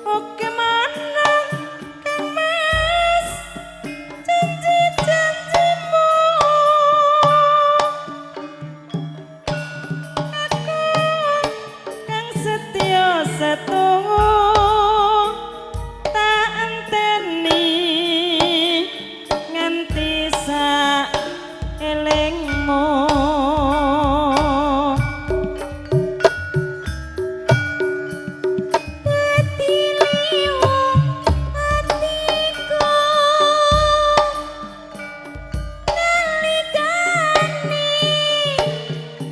Speaker 4: oke mana Kang Mas janji-janjimu, aku kang setya setuhu tak enteni nganti sak elingmu.
Speaker 5: Dadi liwa atiku nalikane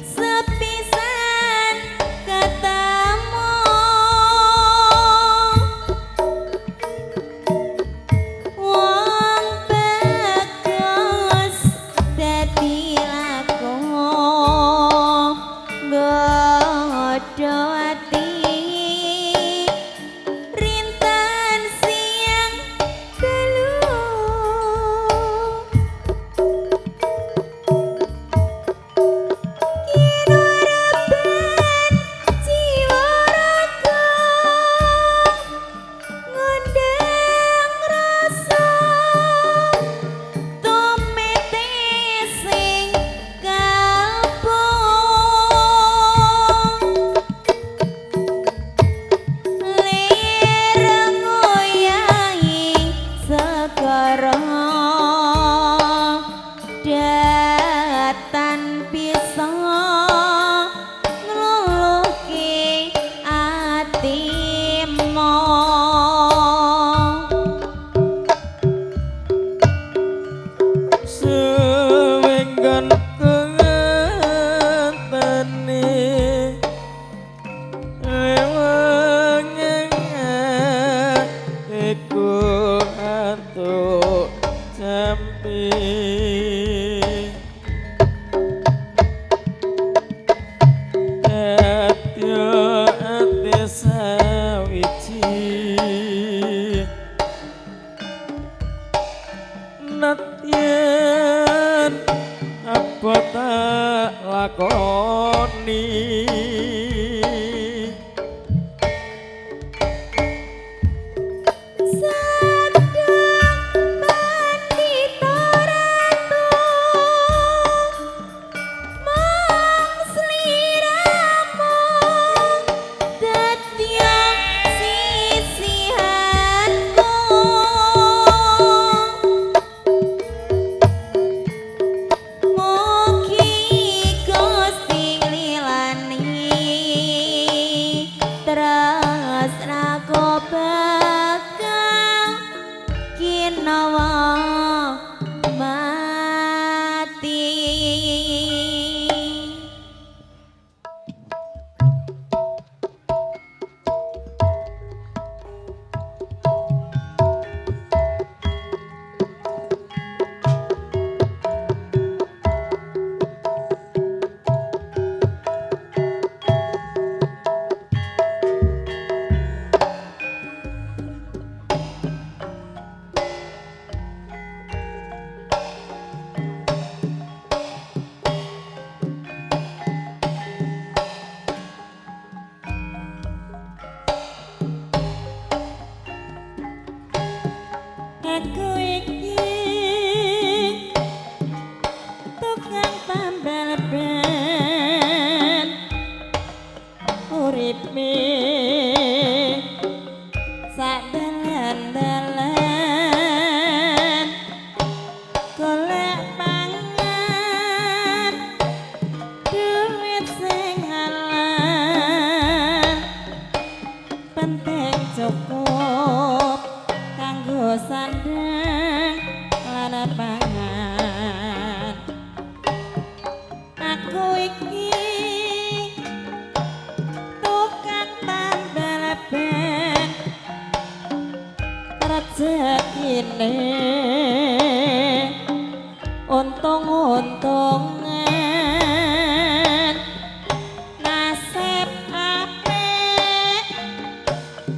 Speaker 5: sepisan ketemu.
Speaker 4: Aku iki tukang tambal ban, uripe sak dalan-dalan, golek pangan duit sing halal, penting cukup kanggo sandang lan pangan. Aku iki tukang tambal ban, rezekine untung-untungan, nasib apik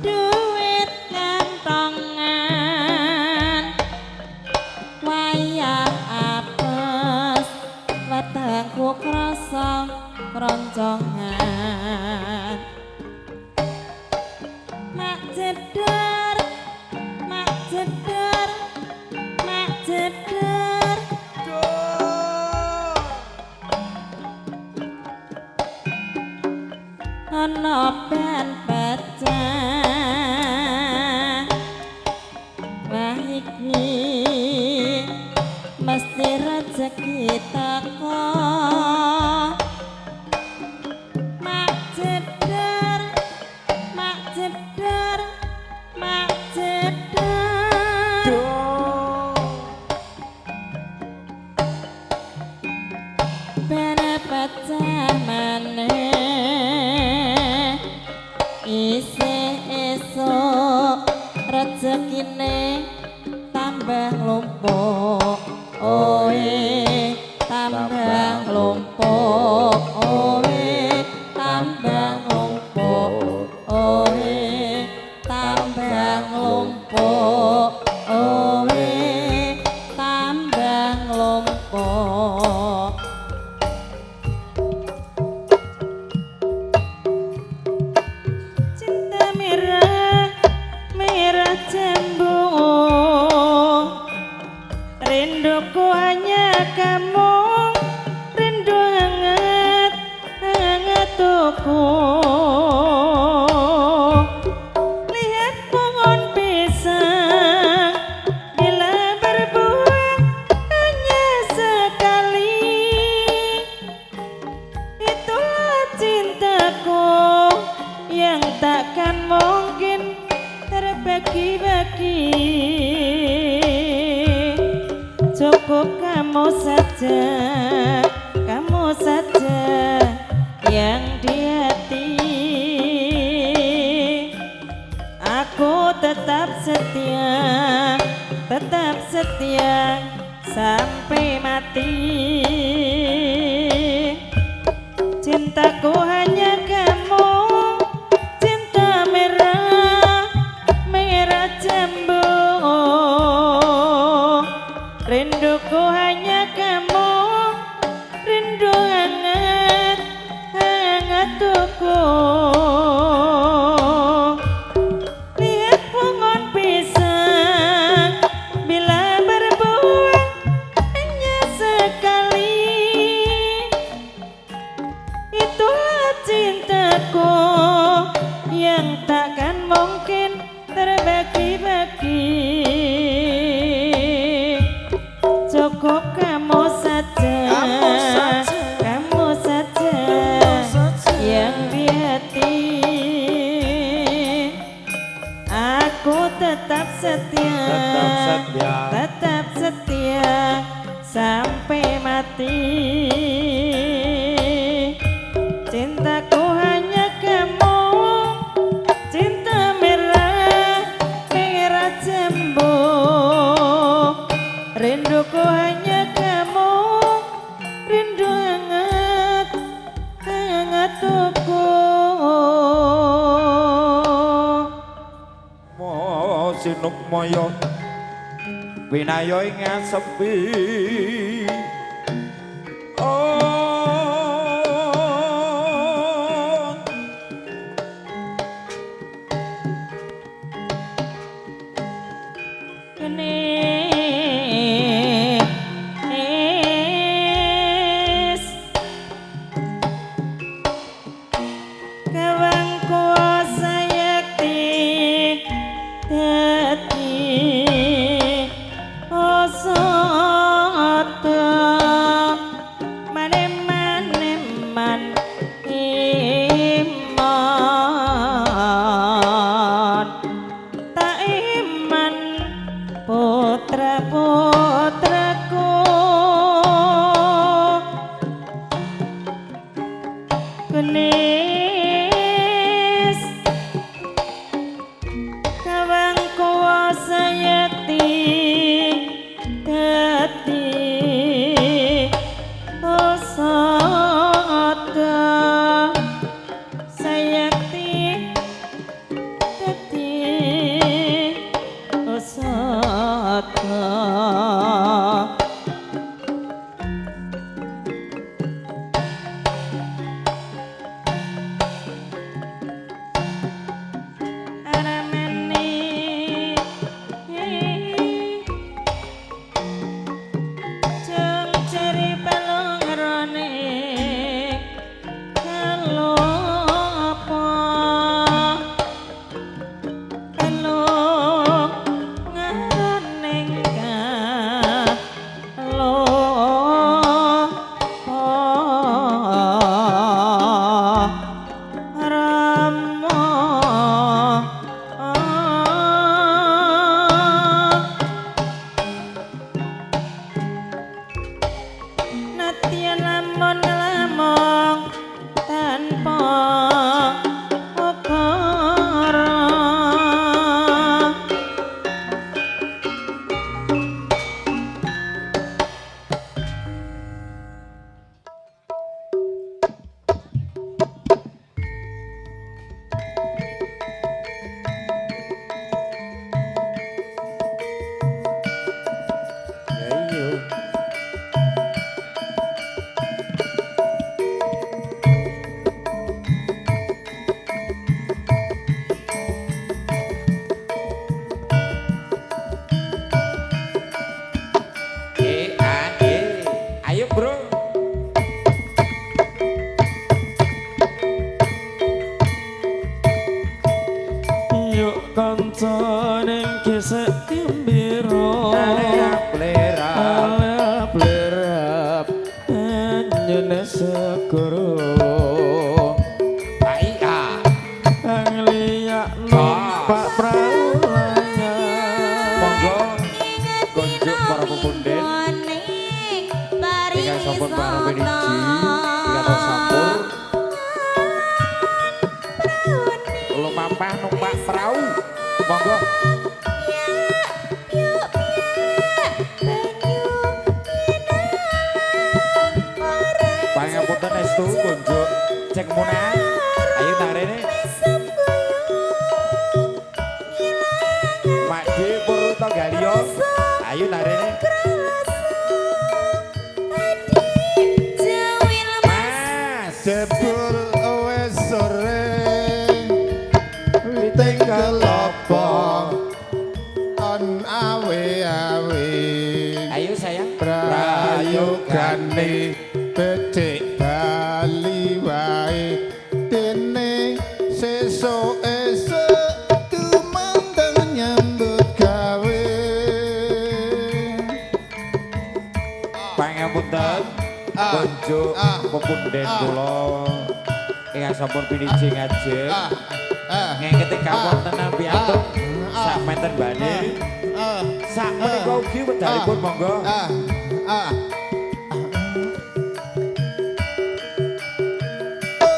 Speaker 4: duit kantongan, wayah apes wetengku krasa kroncongan. Mak jedor, mak jedor, mak jedor, ana ban pecah. Wah iki mesti rezeki teko. Mak jedor, mak jedor, mak jedor, ban pecah maneh, isih esuk rezekine tambah nglumpuk, oe tambah nglumpuk, oe tambah nglumpuk, oe tambah nglumpuk, oe tambah nglumpuk. Cinta merah, merah jambu, rinduku hanya kamu, rindu hangat, hangat tuku. Lihat pohon pisang bila berbuah hanya sekali, itulah cintaku yang takkan mungkin terbagi-bagi. Cukup kamu saja yang di hati. Aku tetap setia sampai mati. Cintaku hanya kamu, cinta merah, merah jambu, rinduku hanya kamu, rindu hangat, hangat tuku. Lihat pohon pisang bila berbuah hanya sekali, itulah cintaku yang takkan mungkin terbagi-bagi. Cukup kamu saja,
Speaker 6: Kamu saja,
Speaker 4: kamu saja yang di hati. Aku tetap setia,
Speaker 2: Tetap setia.
Speaker 4: tetap setia sampai mati. Cintaku hanya kamu, cinta merah, merah jambu, rinduku hanya kamu, rindu hangat, hangat tuku.
Speaker 2: Mo sinukmaya winaya ing asepi. Oh,
Speaker 4: Kene
Speaker 6: Kanca ning gesek gembira.
Speaker 2: Lerap-lerap.
Speaker 6: Lerap-lerap anyene segara.
Speaker 2: Ai-a.
Speaker 6: Ang liyak numpak prau layar.
Speaker 2: Monggo konjuk para pepunden ingkang sampun para piniji ingkang sampur lumampah numpak prau. Monggo. Pangapunten estu konjuk cek muna. Ayo nang rene. Mak D Purwoto Galio. Ayo nang rene. Mas.
Speaker 7: Jebul wis sore witing kelopo ton awe-awe.
Speaker 2: Ayo sayang.
Speaker 7: Prayogane becik bali wae dene sesuk esuk tumandang nyambut gawe.
Speaker 2: Pangapunten konjuk pepunden kula ingkang sampun piniji ngajeng. Ngengketi kawontenan piantuk sak menten bane. Sak menika ugi wedalipun monggo.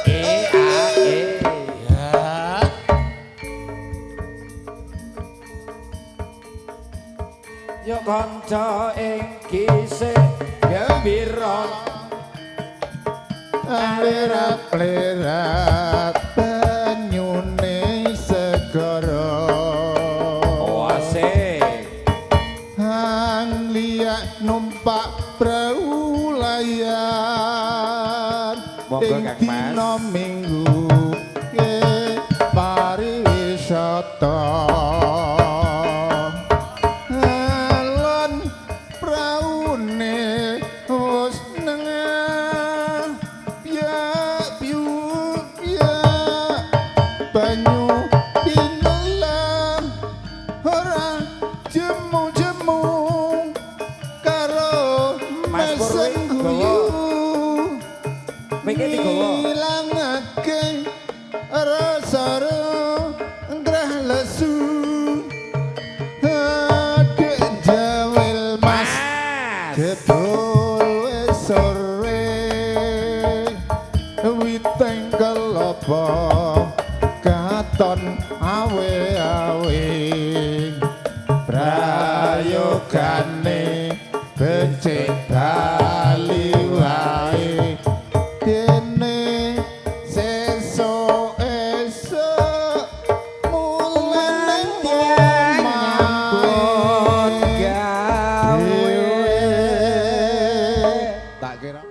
Speaker 2: E A E. Yo kanca ing kisih gembira.
Speaker 7: Lerap-lerap banyune segara.
Speaker 2: Oh asik.
Speaker 7: Hang liyak numpak prau layar
Speaker 2: Monggo,
Speaker 7: ing
Speaker 2: Kang Mas.
Speaker 7: dina Minggu ke pariwisata. Alon praune wis nengah piak piu piak banyu pinelam ora jemu-jemu karo
Speaker 2: Mas Purwi,
Speaker 7: meseng guyu
Speaker 2: Miki digawa.
Speaker 7: ngilangake rasa ngrah lesu. Adek jawil mas.
Speaker 2: Mas.
Speaker 7: Jebul wis sore witeng kelopo katon awe-awe prayogane becik bali wae dene sesuk esuk mulane
Speaker 2: Nyambut gawe.
Speaker 1: Tak kira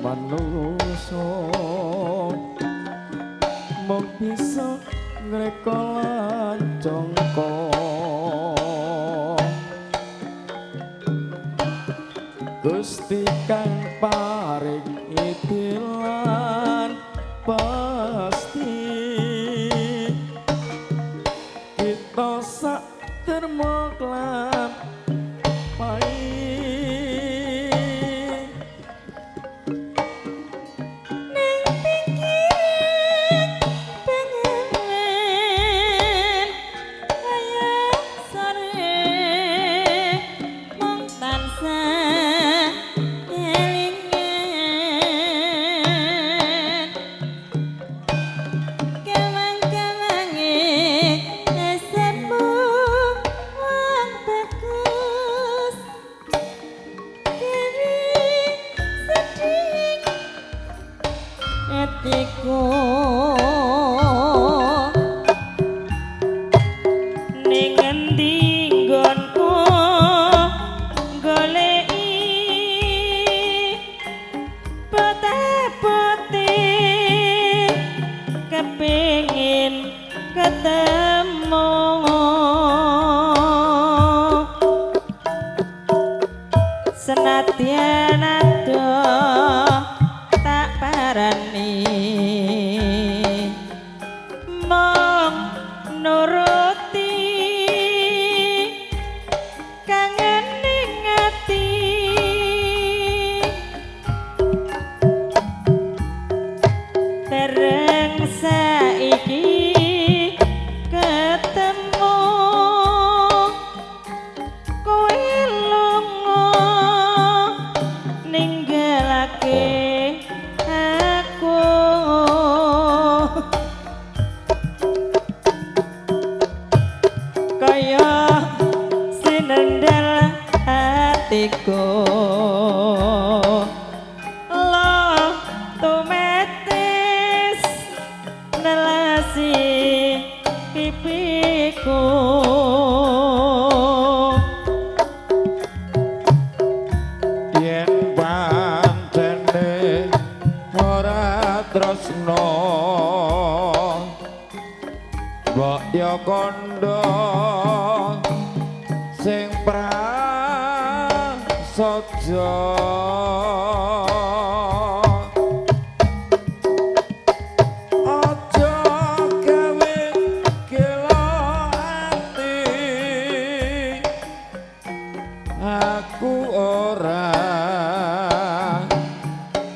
Speaker 6: Manungsa mung bisa ngreka lan jangka. Gusti kang paring idilan pasti kita sak derma klampai.
Speaker 4: Nang pinggiran bengawan kaya sore mung tansah kelingan kemang-kemange esemu wong bagus kiri sedih atiku ning endi nggonku goleki pete-pete kepengin ketemu senadyan adoh tak parani mung nuruti kangen ning ati bareng saiki ketemu kowe lunga ninggalake aku kaya sinendel atiku lo tumetes nelasi pipiku.
Speaker 2: Yen pancene ora tresno mbok ya kandha sing prasaja. Aja gawe gelo ati, aku ora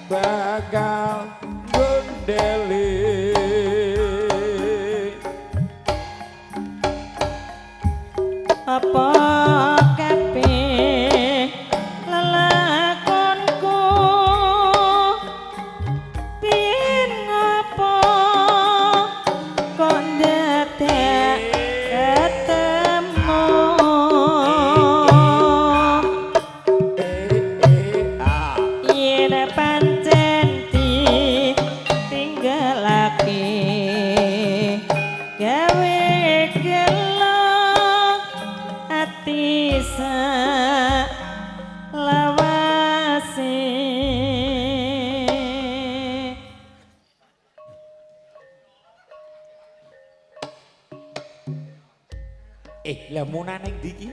Speaker 2: bakal gondeli.
Speaker 4: Apa kabeh lelakonku piye ngopo kok dadak ketemu yen pancen ditinggalake gawe gelo ati sak lawase.
Speaker 2: Lah munane ndi iki?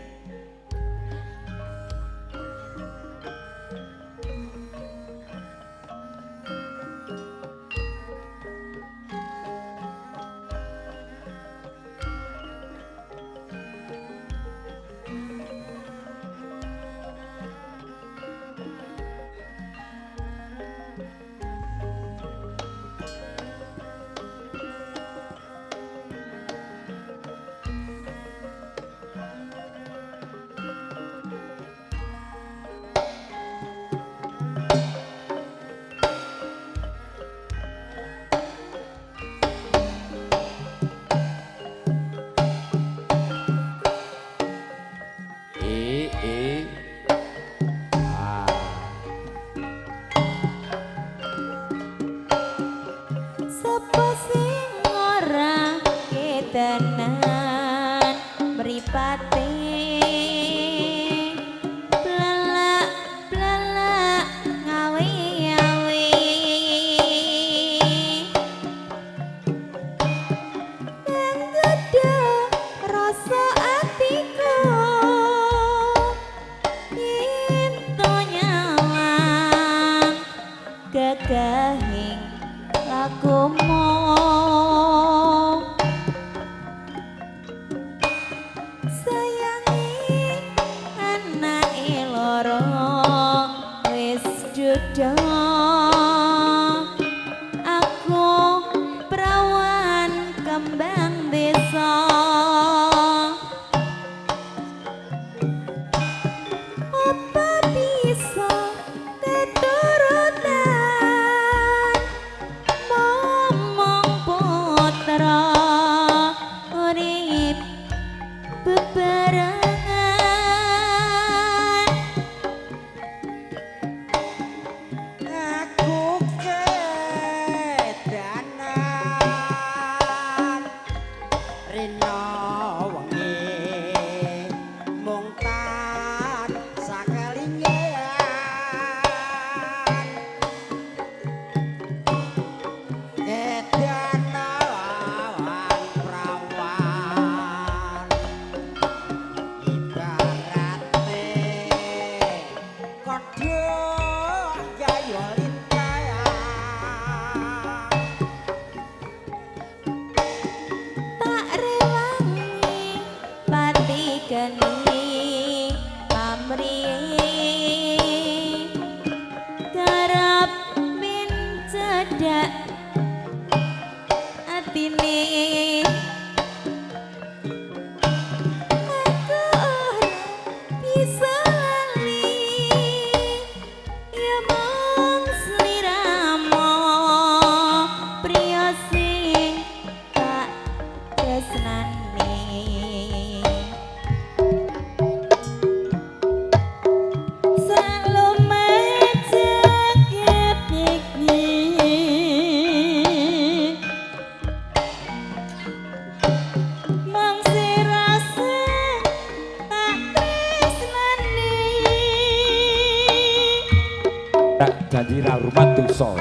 Speaker 5: Sapa sing ora ketenan mripate plelak plelak ngawe-awe gagahing lakumu. Sayangi anake loro wis duda, aku prawan kembang desa. Apa bisa keturutan momong putra urip bebarengan?
Speaker 1: Aku kedanan rina wengi mung tan sakelingan, kedanan prawan ibarate kodhok gayo lintang.
Speaker 5: Tak rewangi pati geni pamrih, kerep min cedhak atine. Aku ora bisa lali ya mung sliramu priya sing tak tresnani. Salome iki mung sirase tak tresnani.
Speaker 2: Tak janji ra rumah dosa.